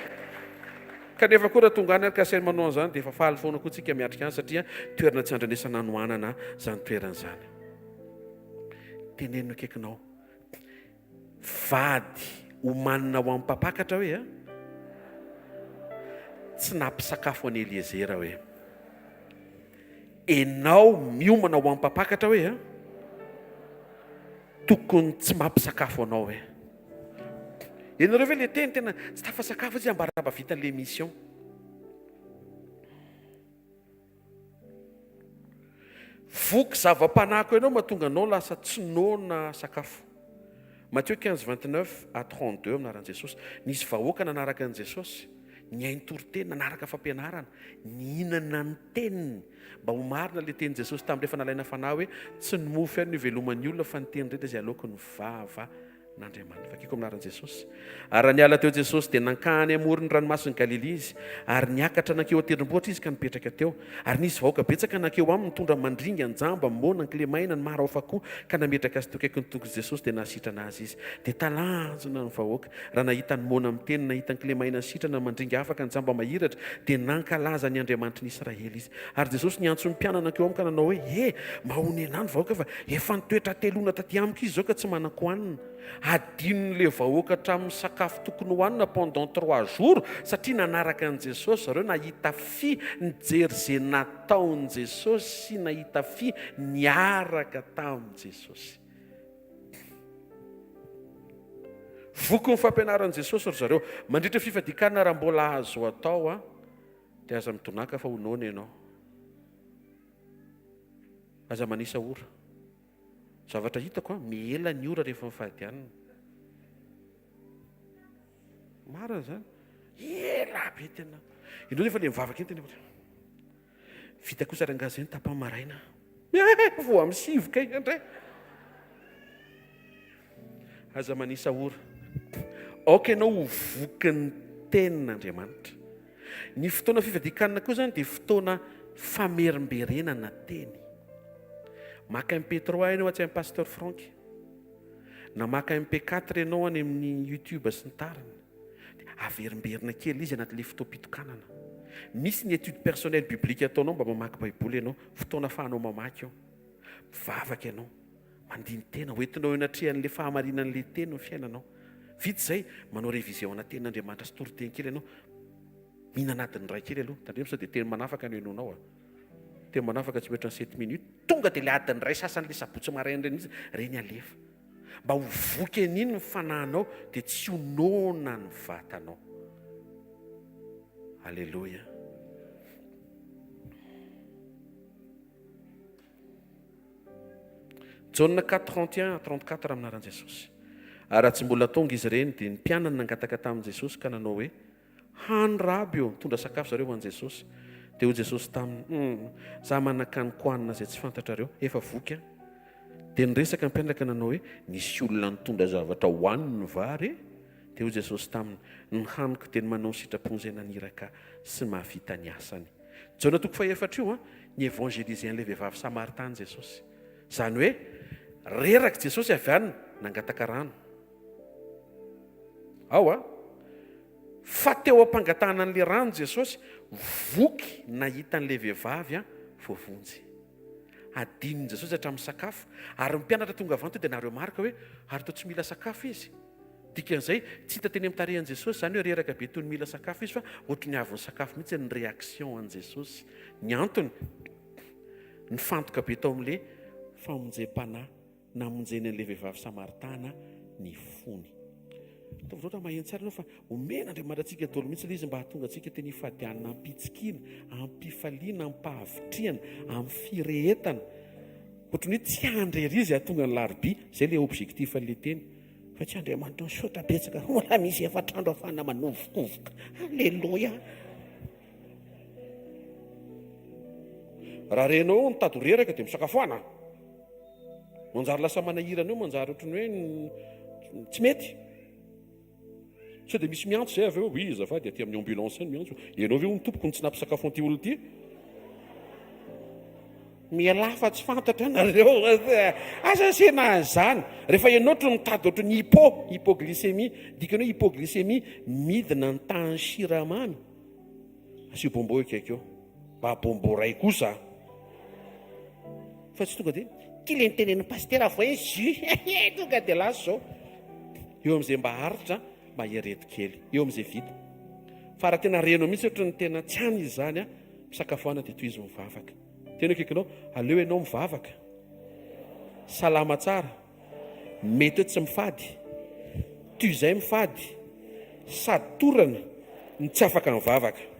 Kanefa koa raha tonga any ary ka asainy manao an'izany dia efa faly foana koa tsika miatrika any satria toerana tsy andrenesana hanoanana izany toerana izany. Teneno akaikinao. Vady omanina ho an'ny mpampakatra hoe a? Tsy nampisakafo an'i Eliezera hoe. Enao miomana ho an'ny mpampakatra hoe a? Tokony tsy mampisakafo anao hoe. Ianareo ve le teny tena tsy tafasakafo izy ambaraba vita l'émission. Voky zava-panahy koa ianao mahatonga anao lasa tsy noana sakafo. Matthieu 15, 29 à 32 amin'ny anaran'i Jesosy. Nisy vahoaka nanaraka an'i Jesosy, nihaino toriteny, nanaraka fampianarana, nihinana ny teniny. Mba ho marina ilay tenin'i Jesosy tamin'ny rehefa nalaina fanahy hoe tsy ny mofo ihany no iveloman'ny olona fa ny teny rehetra izay aloaky ny vava n'Andriamanitra. Vakiko amin'ny anaran'i Jesosy. Ary raha niala teo Jesosy, dia nankany amoron'ny ranomasin'i Galilia Izy, ary niakatra nankeo an-tendrombohitra Izy ka nipetraka teo. Ary nisy vahoaka betsaka nankeo aminy, nitondra mandringa, ny jamba, ny moana, ny kilemaina, ny maro hafa koa, ka nametraka azy teo akaikin'ny tongotr'i Jesosy, dia nahasitrana azy Izy. Dia talanjona ny vahoaka, raha nahita ny moana miteny, nahita ny kilemaina sitrana, ny mandringa afaka, ny jamba mahiratra, dia nankalaza ny Andriamanitry ny Israely izy. Ary Jesosy niantso ny mpianany nankeo aminy ka nanao hoe, He, mahonena ny vahoaka fa efa nitoetra hateloana taty amiko izy izao ka tsy manan-kohanina. Adinon'ilay vahoaka hatramin'ny sakafo tokony hohanina pendant trois jours satria nanaraka an'i Jesosy zareo, nahita fy nijery izay nataon'i Jesosy sy nahita fy niaraka tamin'i Jesosy. Voky ny fampianaran'i Jesosy ry zareo. Mandritra ny fifadian-kanina raha mbola azo atao an, dia aza midonàka fa ho noana ianao. Aza manisa ora. Zavatra hitako an, mihela ny ora rehefa mifady hanina. Marina izany. Ela be tena. Indreo nefa le mivavaka iny tena. Vita kosa rangahy zay ny tapany maraina. Vao amin'ny sivy kay indray. Aza manisa ora. Aoka ianao ho vokin'ny tenin'Andriamanitra. Ny fotoana fifadian-kanina koa izany dia fotoana famerimberenana teny. Maka MP3 ianao atsy amin'ny Pasteur Franck. Na maka MP4 ianao any amin'ny YouTube sy ny tariny. Dia averimberina kely izy anatin'ilay fotoam-pitokanana. Misy ny étude personnelle biblique ataonao mba mamaky Baiboly ianao. Fotoana ahafahanao mamaky io. Mivavaka ianao. Mandini-tena. Hoentinao eo anatrehan'ilay fahamarinan'ilay teny ny fiainanao. Vita izay, manao révision ana tenin'Andriamanitra sy toriteny kely ianao. Mihinana adiny iray kely aloha. Tandremo sao dia teny manafaka no henoinao a. Teny manafaka tsy mihoatra ny sept minutes. Tonga dia ilay adiny iray sasany ilay sabotsy maraina ireny mihitsy, ireny alefa. Mba ho voky an'iny ny fanahinao dia tsy ho noana ny vatanao. Aleloia. Jaona 4, 31 à 34 amin'ny anaran'i Jesosy. Ary raha tsy mbola tonga izy ireny, dia ny mpianany nangataka tamin'i Jesosy ka nanao hoe, Hano Raby ô! Nitondra sakafo zareo ho an'i Jesosy. Dia hoy Jesosy taminy, Hum, za manan-kanin-kohanina izay tsy fantatrareo. Efa voky aho. Dia niresaka ny mpianany ka nanao hoe, Nisy olona nitondra zavatra hohaniny va re? Dia hoy Jesosy taminy, Ny haniko dia ny manao ny sitrapon'izay naniraka Ahy sy mahavita ny asany. Jaona toko fahefatra io an, ni-evangeliser an'ilay vehivavy samaritana Jesosy. Izany hoe, reraka Jesosy avy any nangataka rano. Ao an. Fa teo am-pangatahana an'ilay rano Jesosy, voky nahita an'ilay vehivavy an, voavonjy. Adinon'i Jesosy hatramin'ny sakafo. Ary ny mpianatra tonga avy any tonga dia na-remarque hoe, ary toa tsy mila sakafo izy. Dikan'izay, tsy hita teny amin'ny tarehin'i Jesosy izany hoe reraka be toy ny mila sakafo izy fa ohatry ny avy nisakafo mihitsy ny réaction an'i Jesosy. Ny antony, nifantoka be tao amin'ilay famonjem-panahy namonjeny an'ilay vehivavy samaritana ny fony. Ataovy loatra maheno tsara ianao fa omen'Andriamanitra antsika daholo mihitsy ilay izy mba hahatonga antsika tena hifadianina am-pitsikiana, am-pifaliana, am-pahavitrihana, amin'ny firehetana. Ohatran'ny hoe tsy handry ery izy hahatonga ny larobia, izay ilay objectif an'ilay teny. Fa tsy Andriamanitra misaotra betsaka, mbola misy efatr'andro ahafahana manovokovoka. Aleloia. Raha renao mitady ho reraka dia misakafoana. Manjary lasa manahirana eo, manjary ohatran'ny hoe tsy mety. Sao dia misy miantso izay avy eo, oui azafady aty amin'ny ambulance any miantso, ianao ve hono tompoko no tsy nampisakafo an'ity olona ity? Mialà fa tsy fantatra nareo, aza asiana an'izany. Rehefa ianao ohatry ny mitady ohatry ny hypo, hypoglycémie, dikany hoe hypoglycémie, midina ny tahan'ny siramamy. Asio bonbon eo akaiky eo. Mba bonbon ray kosa. Fa tsy tonga dia ty le nitenenin'i pasitera voay jus tonga dia lasa zao. Eo amin'izay mba aritra mba ireto kely. Eo amin'izay vita. Fa raha tena renao mihitsy ohatry ny tena tsy any izy izany a, misakafoana dia tohizo mivavaka. Tena akaikinao, aleo ianao mivavaka. Salama tsara. Mety hoe tsy mifady, toy izay mifady sady torana no tsy afaka mivavaka.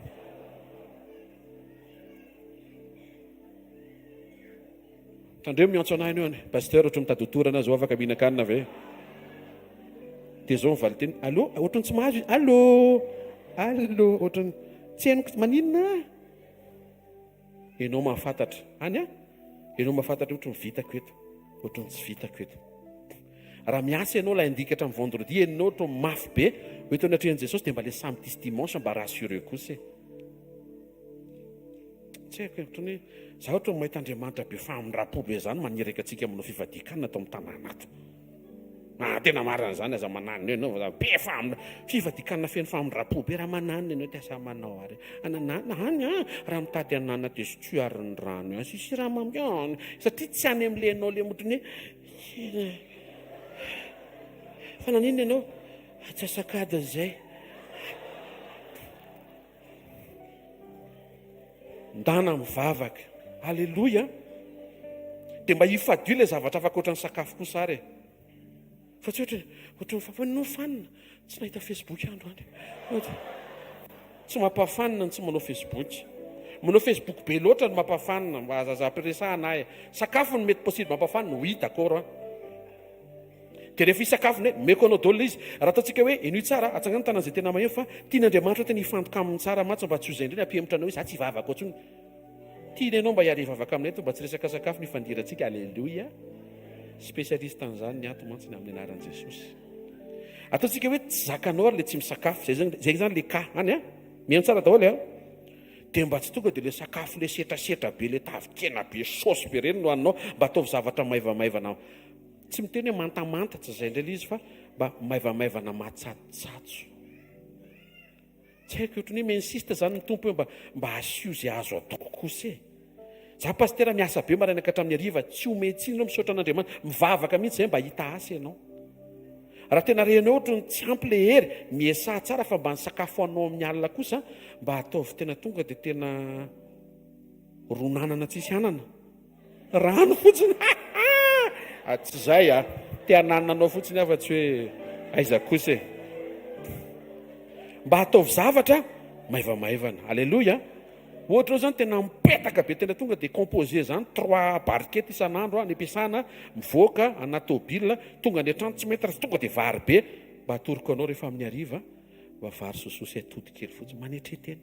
Tandremo miantso anah ianao any. Pasteur ohatry ny mitady ho torana zao afaka mihinan-kanina ve? Dia zao ny valinteny, allo, ohatry ny tsy mahazo izy, allo, allo, ohatry ny tsy henoko, maninona? Ianao mahafantatra, any an? Ianao mahafantatra ohatry ny vitako eto, ohatry ny tsy vitako eto. Raha miasa ianao lundi ka hatramin'ny vendredi, henonao ohatry ny mafy be, ho eto anatrehan'i Jesosy dia mba le samedi sy dimanche mba rassureux kosa e. Tsy haiko e, ohatran'ny hoe za ohatran'ny mahita Andriamanitra be famindram-po be zany maniraka antsika manao fifadian-kanina ato amin'ny tanàna ato. Ah, tena marina zany, aza mananina eo ianao fa be famindra, fifadian-kanina feno famindram-po be, raha mananina ianao dia aza manao ary ananana any an, raha mitady ananana dia sotroy ary ny rano eo, asio siramamy any, satria tsy any amin'ilay ianao ilay ohatran'ny hoe fa naninona ianao? Antsasak'adiny izay. Ndana mivavaka. Aleloia. Dia mba ifadio ilay zavatra hafa ankoatra ny sakafo kosa ary e. Fa tsy ohatra ohatra ny fa no fanina. Tsy nahita Facebook andro any. Tsy mampafanina ny tsy manao Facebook. Manao Facebook be loatra no mampafanina. Mba aza aza ampiresahana ahy. Sakafo no mety possible mampafanina. Oui, d'accord an. Dia rehefa hisakafo indray, omeko anao daholo ilay izy. Raha ataontsika hoe, henoy tsara, atsangano ny tanan'izay tena mahery fa tian'Andriamanitra hoe tena hifantoka aminy tsara mantsy mba tsy ho izay indray ny hampihemotra anao hoe za tsy hivavaka intsony. Tiany ianao mba hiara-hivavaka aminay eto mba tsy resaka sakafo no hifandirantsika. Aleloia! Spécialiste an'izany ny ato mantsy ny amin'ny anaran'i Jesosy. Ataontsika hoe tsy zakanao ary ilay tsy misakafo. Izay zany, izay zany ilay cas any an. Mihaino tsara daholo an. Dia mba tsy tonga dia ilay sakafo ilay setrasetra be, ilay tavin-kena be, saosy be ireny no haninao. Mba ataovy zavatra maivamaivana. Tsy miteny hoe mantamanta, tsy izay indray ilay izy fa mba maivamaivana matsatsotsatso. Tsy haiko ohatran'ny hoe mi-insiste izany ny Tompo hoe mba mba asio izay azo atao kosa e. Za pasitera miasa be maraina ka hatramin'ny hariva, tsy omen-tsiny ianao misaotra an'Andriamanitra, mivavaka mihitsy izay mba hahita asa ianao. Raha tena renao ohatran'ny tsy ampy ilay hery, miesaha tsara fa mba ny sakafo hohaninao amin'ny alina kosa mba ataovy tena tonga dia tena ron'anana tsisy anana. Rano fotsiny ha! Tsy izay a! Te hananina anao fotsiny aho fa tsy hoe aiza kosa e! Mba ataovy zavatra maivamaivana. Aleloia! Ohatra hoe zany tena mipetaka be, tena tonga dia composé zany trois barquettes isan'andro any am-piasana, mivoaka anaty tôbila, tonga any an-trano tsy mety raha tsy tonga dia vary be. Mba atoroko anao rehefa amin'ny hariva, mba vary sosoa sy atody kely fotsiny. Manetre tena.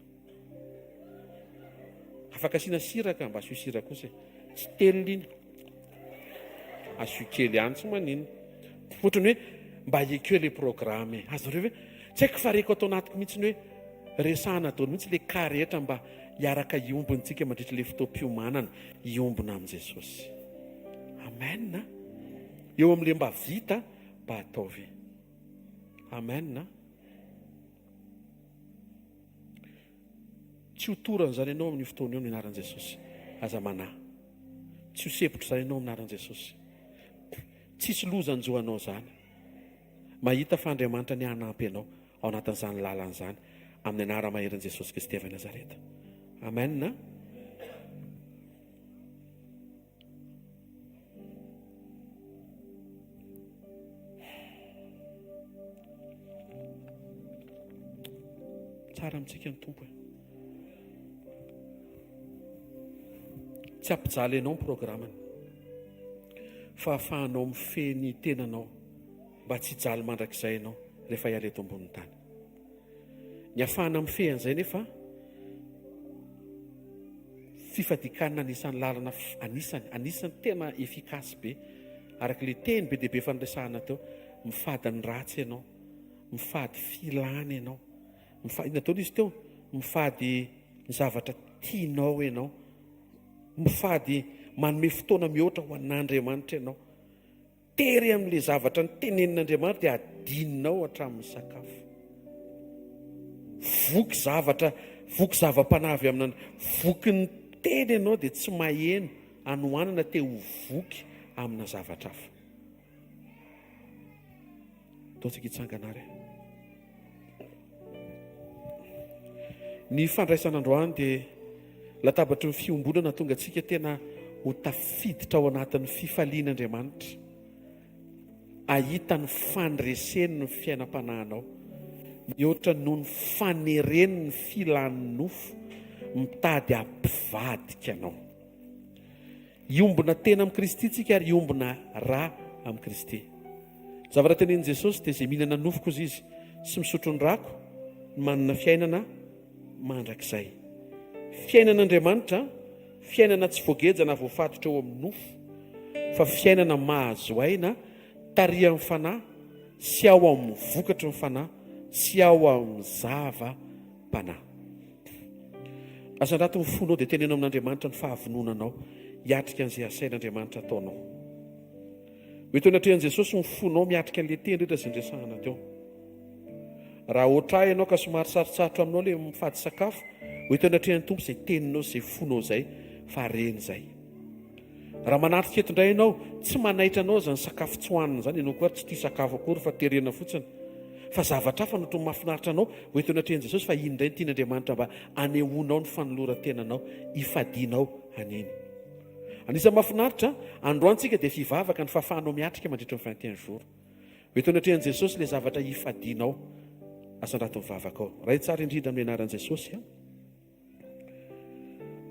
Afaka asiana sira ka, mba asio sira kosa e. Tsy telina iny. Asio kely ihany tsy maninona. Ohatran'ny hoe mba ekeo le programme e. Azonareo ve? Tsy haiko fa reko ato anatiko mihitsy ny hoe resahana daholo mihitsy le cas rehetra mba hiaraka hiombona tsika mandritra le fotoam-piomanana hiombona amin'i Jesosy. Amen a. Eo amin'le mba vita mba ataovy. Amen a. Tsy ho torana izany ianao amin'io fotoana io amin'ny anaran'i Jesosy. Aza manahy. Tsy ho sempotra izany ianao amin'ny anaran'i Jesosy. Tsisy loza hanjo anao izany. Mahita fa Andriamanitra ny hanampy anao ao anatin'izany lalana izany amin'ny anara-maherin'i Jesosy Kristy avy any Nazareta. Amen. Tsara amintsika ny Tompo e. Tsy hampijaly anao ny programany. Fa ahafahanao mifehy ny tenanao mba tsy hijaly mandrakizay ianao rehefa hiala eto ambonin'ny tany. Ny afahana mifehy an'izay nefa fifadikanina anisan'ny lalana anisany, anisany tena efficace be. Araka ilay teny be dia be efa niresahana teo, mifady ny ratsy ianao, mifady filana ianao, mifady, inona daholo izy teo? Mifady ny zavatra tianao ianao, mifady manome fotoana mihoatra ho an'Andriamanitra ianao. Tery amin'ilay zavatra notenenin'Andriamanitra dia adinonao hatramin'ny sakafo. Voky zavatra, voky zava-panahy avy amin'Andriamanitra, voky ny teny ianao dia tsy maheno hanoanana te ho voky amina zavatra hafa. Ataontsika hitsangana ary. Ny fandraisana androany dia latabatry ny fiombonana tonga antsika tena ho tafiditra ao anatin'ny fifalian'Andriamanitra. Ahita ny fandreseny ny fiainam-panahinao mihoatra noho ny fanereny ny filan'ny nofo mitady hampivadika anao. Hiombona tena amin'i Kristy tsika ary hiombona ra amin'i Kristy. Ny zavatra tenenin'i Jesosy dia izay mihinana ny nofoko hozy izy sy misotro ny rako no manana fiainana mandrakizay. Fiainan'Andriamanitra, fiainana tsy voageja na voafatotra eo amin'ny nofo, fa fiainana mahazo aina tarihan'ny Fanahy sy ao amin'ny vokatry ny Fanahy sy ao amin'ny zava-panahy. Asandrato ny fonao dia teneno amin'Andriamanitra ny fahavononanao hiatrika an'izay asain'Andriamanitra ataonao. Ho eto anatrehan'i Jesosy ny fonao miatrika an'ilay teny rehetra izay niresahana teo. Raha hoatra ahy ianao ka somary sarotsarotra aminao ilay mifady sakafo, ho eto anatrehan'ny Tompo izay teninao sy izay fonao izay fa reny izay. Raha manatrika eto indray ianao, tsy manaitra anao izany sakafo tsy hohanina izany, ianao koa ary tsy tia sakafo akory fa terena fotsiny. Fa zavatra hafa no toa mahafinaritra anao, ho eto anatrehan'i Jesosy fa iny indray no tian'Andriamanitra mba hanehoanao ny fanoloran-tenanao, hifadianao an'iny. Anisan'ny mahafinaritra, androany tsika dia fivavaka ny fahafahanao miatrika mandritra ny 21 jours. Ho eto anatrehan'i Jesosy ilay zavatra hifadianao. Asandrato ny vavakao. Ray tsara indrindra amin'ny anaran'i Jesosy a.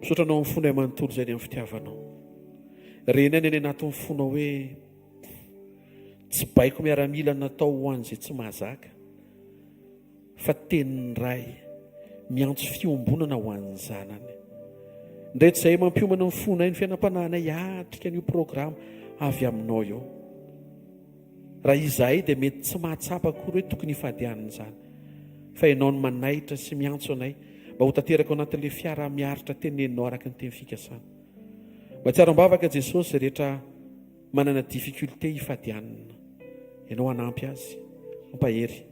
Misaotra anao amin'ny fonay manontolo izay ny amin'ny fitiavanao. Renay ny any anatin'ny fonao hoe tsy baiko miaramila natao ho an'izay tsy mahazaka fa tenin'ny Ray miantso fiombonana ho an'ny zanany. Indreto izay mampiomana ny fonay ny fiainam-panahinay hiatrika an'io programa avy aminao io. Raha izahay dia mety tsy mahatsapa akory hoe tokony hifady hanina izany. Fa Ianao no manaitra sy miantso anay mba ho tanteraka ao anatin'ilay fiaraha-miaritra teneninao araka ny teny fikasana. Mahatsiaro am-bavaka Jesosy izay rehetra manana difficulté hifady hanina. Ianao hanampy azy, hampahery,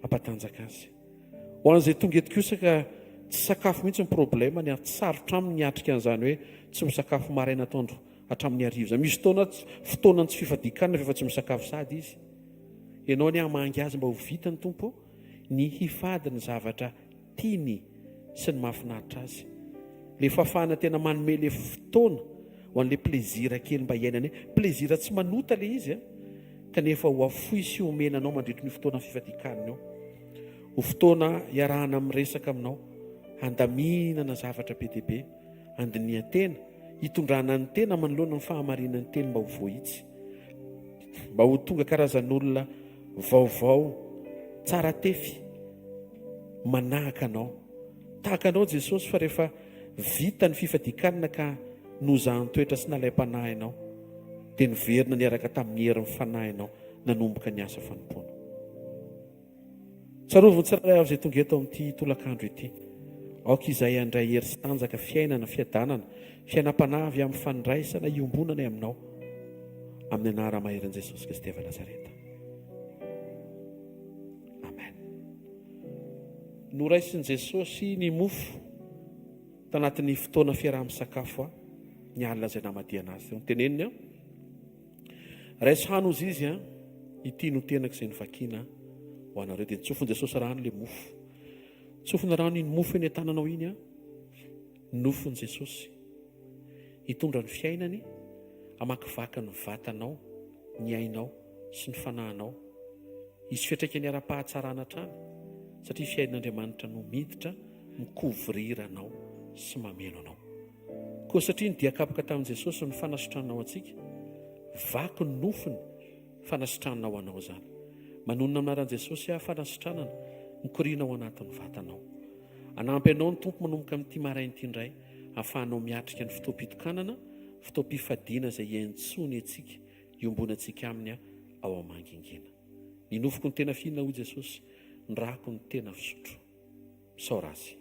hampatanjaka azy. Ho an'izay tonga eto kosa ka tsy sakafo mihitsy ny problème-ny ary tsy sarotra aminy ny hiatrika an'izany hoe tsy misakafo maraina atoandro hatramin'ny hariva izany. Misy fotoana fotoanan'ny tsy fifadian-kanina fa efa tsy misakafo sady izy. Ianao anie hamangy azy mba ho vitany Tompo ô, ny hifady ny zavatra tiany sy ny mahafinaritra azy. Le fahafahana tena manome le fotoana ho an'le plaisir kely mba hiainany hoe plaisir tsy manota le izy a, kanefa ho afoy sy homena anao mandritry ny fotoana fifadian-kanina eo. Ho fotoana hiarahana miresaka aminao, handaminana zavatra be dia be. Handinihan-tena, hitondrana ny tena manoloana ny fahamarinan'ny teny mba ho voahitsy, mba ho tonga karazan'olona vaovao, tsara tefy, manahaka anao. Tahaka anao Jesosy fa rehefa vita ny fifadian-kanina ka nozahan-toetra sy nalaim-panahy ianao, dia niverina niaraka tamin'ny herin'ny fanahinao nanomboka ny asa fanompoana. Tsarovy ny tsirairay avy izay tonga eto amin'ity tolakandro ity. Aoka izahay handray hery sy tanjaka, fiainana, fiadanana, fiainam-panahy avy amin'ny fandraisana iombonanay aminao. Amin'ny anara-maherin'i Jesosy Kristy avy Nazareta. Amen. Noraisin'i Jesosy ny mofo tanatin'ny fotoana fiaraha-misakafo ny alina izay namadihana azy teo. Noteneniny aho. Raiso hany hozy izy an, ity no tenako izay novakiana ho anareo. Dia nitsofin'i Jesosy rano ilay mofo. Tsofina rano iny mofo eny an-tananao iny an, nofon'i Jesosy. Hitondra ny fiainany, hamakivaky ny vatanao, ny ainao sy ny fanahinao. Hisy fiantraikany ara-pahatsarana hatrany, satria fiainan'Andriamanitra no miditra mi-couvrir anao sy mameno anao. Koa satria ny dia kapoka tamin'i Jesosy no fanasitranana ho antsika, vaky ny nofiny, fanasitranana ho anao izany. Manonona amin'ny anaran'i Jesosy aho fanasitranana mikoriana ao anatin'ny vatanao. Hanampy anao ny Tompo manomboka amin'ity maraina ity indray, hahafahanao miatrika ny fotoam-pitokanana, fotoam-pifadiana izay iantsoany antsika, iombonantsika Aminy ao am-mangingina. Ny nofoko no tena fihinana hoy Jesosy, ny rako no tena fisotro. Misaora azy.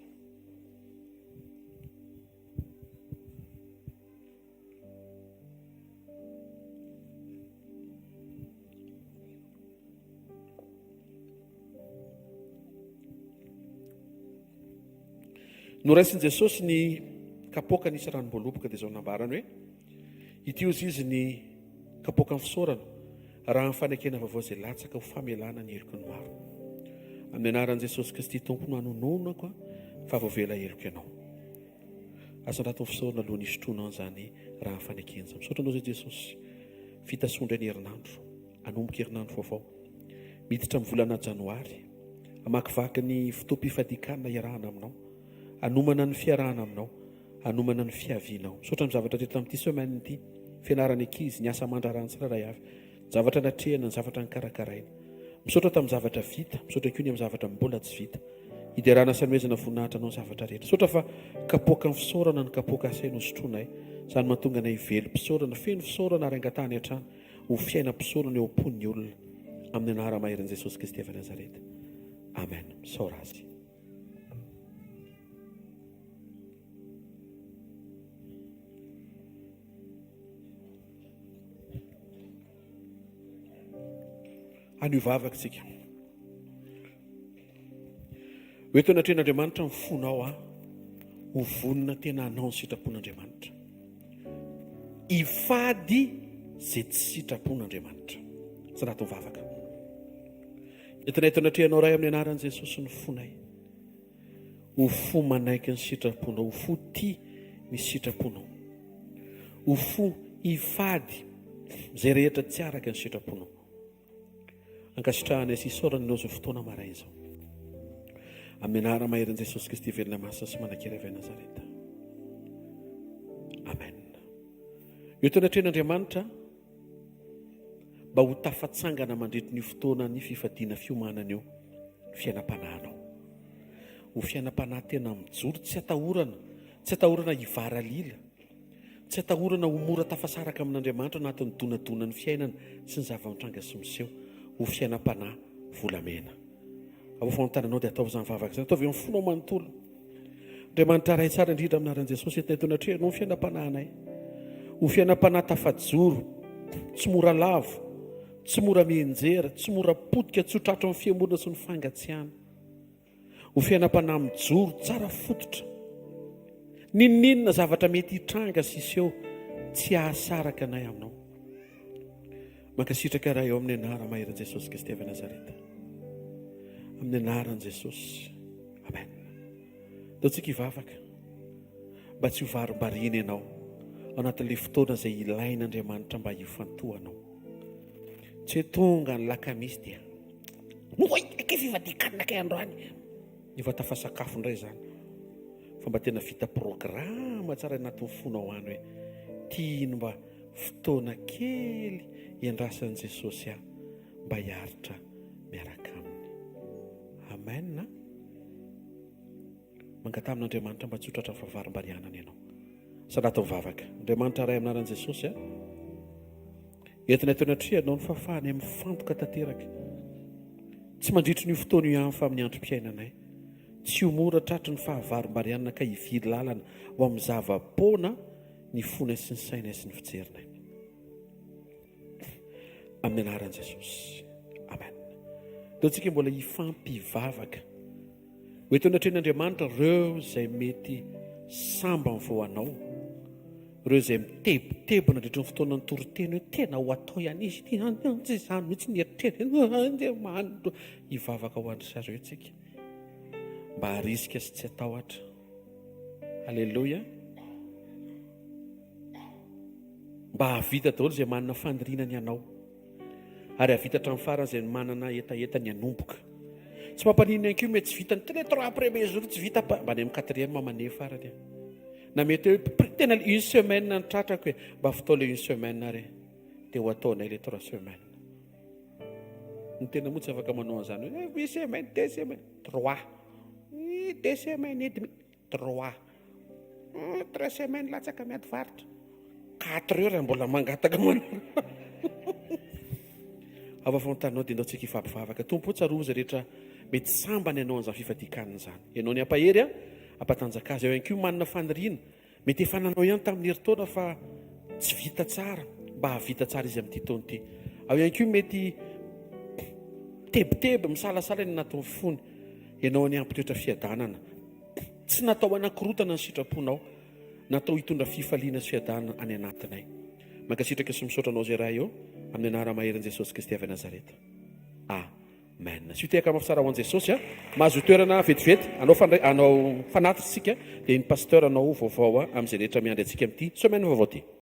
Noraisin'i Jesosy ny kapoaka nisy ranom-boaloboka dia izao nambarany hoe ity ozy izy ny kapoakan'ny fisaorana Raha ny fanekena vaovao izay latsaka ho famelana ny heloky ny maro. Amin'ny anaran'i Jesosy Kristy Tompo no anononako fa voavela heloka ianao. Asandrato ny fisaorana alohan'ny hisotroanao an'izany raha ny fanekena izany. Misaotra anao izay Jesosy. Vita soa indray ny herinandro. Hanomboka herinandro vaovao. Miditra amin'ny volana janoary. Hamakivaky ny fotoam-pifadian-kanina iarahana aminao. Hanomana ny fiarahana aminao. Hanomana ny fiavianao. Misaotra amin'ny zavatra teto tamin'ity semaine ity. Fianaran'ny ankizy, ny asa aman-draharaha ny tsirairay avy. Ny zavatra natrehina, ny zavatra nokarakaraina. Misaotra tamin'ny zavatra vita, misaotra koa ny amin'ny zavatra mbola tsy vita. Hiderana sy hanomezana voninahitra anao ny zavatra rehetra. Misaotra fa kapoakan'ny fisaorana ny kapoaka asaina hosotroinay. Izany mahatonga anay hivelom-pisaorana, feno fisaorana ary angatahany hatrany ho fiainam-pisaorana eo am-pon'ny olona. Amin'ny anara-maherin'i Jesosy Kristy avy Nazareta. Amen. Misaora Azy. Anio vavaka isika. Ho eto anatrehan'Andriamanitra ny fonao aho. Ho vonona tena hanao ny sitrapon'Andriamanitra. Hifady izay tsy sitrapon'Andriamanitra. Sanato mivavaka. Entinay eto anatrehanao Ray amin'ny anaran'i Jesosy ny fonay. Ho fo manaiky ny sitraponao, ho fo tia ny sitraponao. Ho fo hifady izay rehetra tsy araka ny sitraponao. Ankasitrahanay sy isaorana Ianao izao fotoana maraina izao. Amin'ny anarana maherin'i Jesosy Kristy velona masina sy manan-kery avy any Nazareta. Amen. Eo teo anatrehan'Andriamanitra mba ho tafatsangana mandritry ny fotoana ny fifadiana fiomanana io ny fiainam-panahinao. Ho fiainam-panahy tena mijoro, tsy atahorana, tsy atahorana hivaralila, tsy atahorana ho mora tafasaraka amin'Andriamanitra anatin'ny donadonan'ny fiainana sy ny zava-mitranga sy miseho. Ho fiainam-panahy volamena. Avoa fanontanianao dia ataovy izany vavaka izany. Ataovy amin'ny fonao manontolo. Andriamanitra Ray tsara indrindra amin'ny anaran'i Jesosy entinay eto anatrehanao ny fiainam-panahinay. Ho fiainam-panahy tafajoro, tsy mora lavo, tsy mora mianjera, tsy mora potika, tsy ho tratry ny fihemorana sy ny fangatsiahana. Ho fiainam-panahy mijoro, tsara fototra. N'inon'inona zavatra mety hitranga sy hiseho, tsy hahasaraka anay aminao. Mankasitraka Ray ao amin'ny anara-maheran'i Jesosy Kristy avy Nazareta. Amin'ny anaran'i Jesosy. Amen. Ataontsika hivavaka mba tsy ho varimbariana ianao ao anatin'ilay fotoana izay ilain'Andriamanitra mba hifantohanao. Tsy hoe tonga ny lakamisy dia oay kay fivadikanina kay androany. Efa tafasakafo indray izany. Fa mba tena vita programa tsara anatin'ny fonao any hoe tiany mba fotoana kely iandrasan'i Jesosy ahy mba hiaritra miaraka aminy. Amen. Mangataha amin'Andriamanitra mba tsy ho tratran'ny fahavarimbarianana ianao. Salato mivavaka. Andriamanitra Ray amin'ny anaran'i Jesosy a. Entina eto anatrehanao ny fahafahana mifantoka tanteraka. Tsy mandritry ny fotoana io ihany fa amin'ny androm-piainanay. Tsy ho mora tratry ny fahavarimbarianana ka hivily lalana ho amin'ny zava-poana ny fonay sy ny sainay sy ny fijerinay. Amin'ny anaran'i Jesosy. Amen. Ataontsika mbola hifampivavaka. Ho eto anatrehan'Andriamanitra ireo izay mety sambany vao hanao, ireo izay mitebiteby nandritra ny fotoana ny toriteny hoe tena ho atao ihany izy ity, tsy izany mihitsy ny eritreriny, Andriamanitra. Hivavaka ho an-dry zareo isika mba harisika sy tsy hatahotra. Aleloia. Mba hahavita daholo izay manana faniriana ny hanao. Ary hahavita hatramin'ny farany izay manana hetaheta ny hanomboka. Tsy mampaninona ihany koa mety tsy vita ny tena trois premiers jours tsy vita mba any amin'ny quatrième maneho farany a. Na mety hoe tena une semaine ny tratrako e, mba fotoa le une semaine ary dia ho ataonay le trois semaines. Ny tena moa tsy afaka manao an'izany hoe eh, une semaine, deux semaines, trois. Deux semaines et demi. Trois. Trois semaines latsaka miady varotra. Quatre heures mbola mangataka manao. Ava fantanao dia ndao tsika hifampivavaka. Tompo tsarovy izay rehetra mety sambany ianao an'izany fifadikanina izany. Ianao ny ampahery a, ampatanjaka azy. Eo ihany koa manana faniriana. Mety efa nanao ihany tamin'ny herintaona fa tsy vita tsara, mba hahavita tsara izy amin'ity taona ity. Ao ihany koa mety tebiteby, misalasala ny anatin'ny fony. Ianao anie hampitoetra fiadanana. Tsy natao hanakorotana ny sitraponao, natao hitondra fifaliana sy fiadanana any anatinay. Mankasitraka sy misaotra anao izay Ray ô, amin'ny anara-maherin'i Jesosy Kristy avy Nazareta. Amen. Asio tehaka mafy tsara ho an'i Jesosy a. Mahazo toerana vetivety hanao fandray hanao fanatitra isika dia ny pasteur hanao vaovao amin'izay rehetra miandry antsika amin'ity semaine vaovao ity.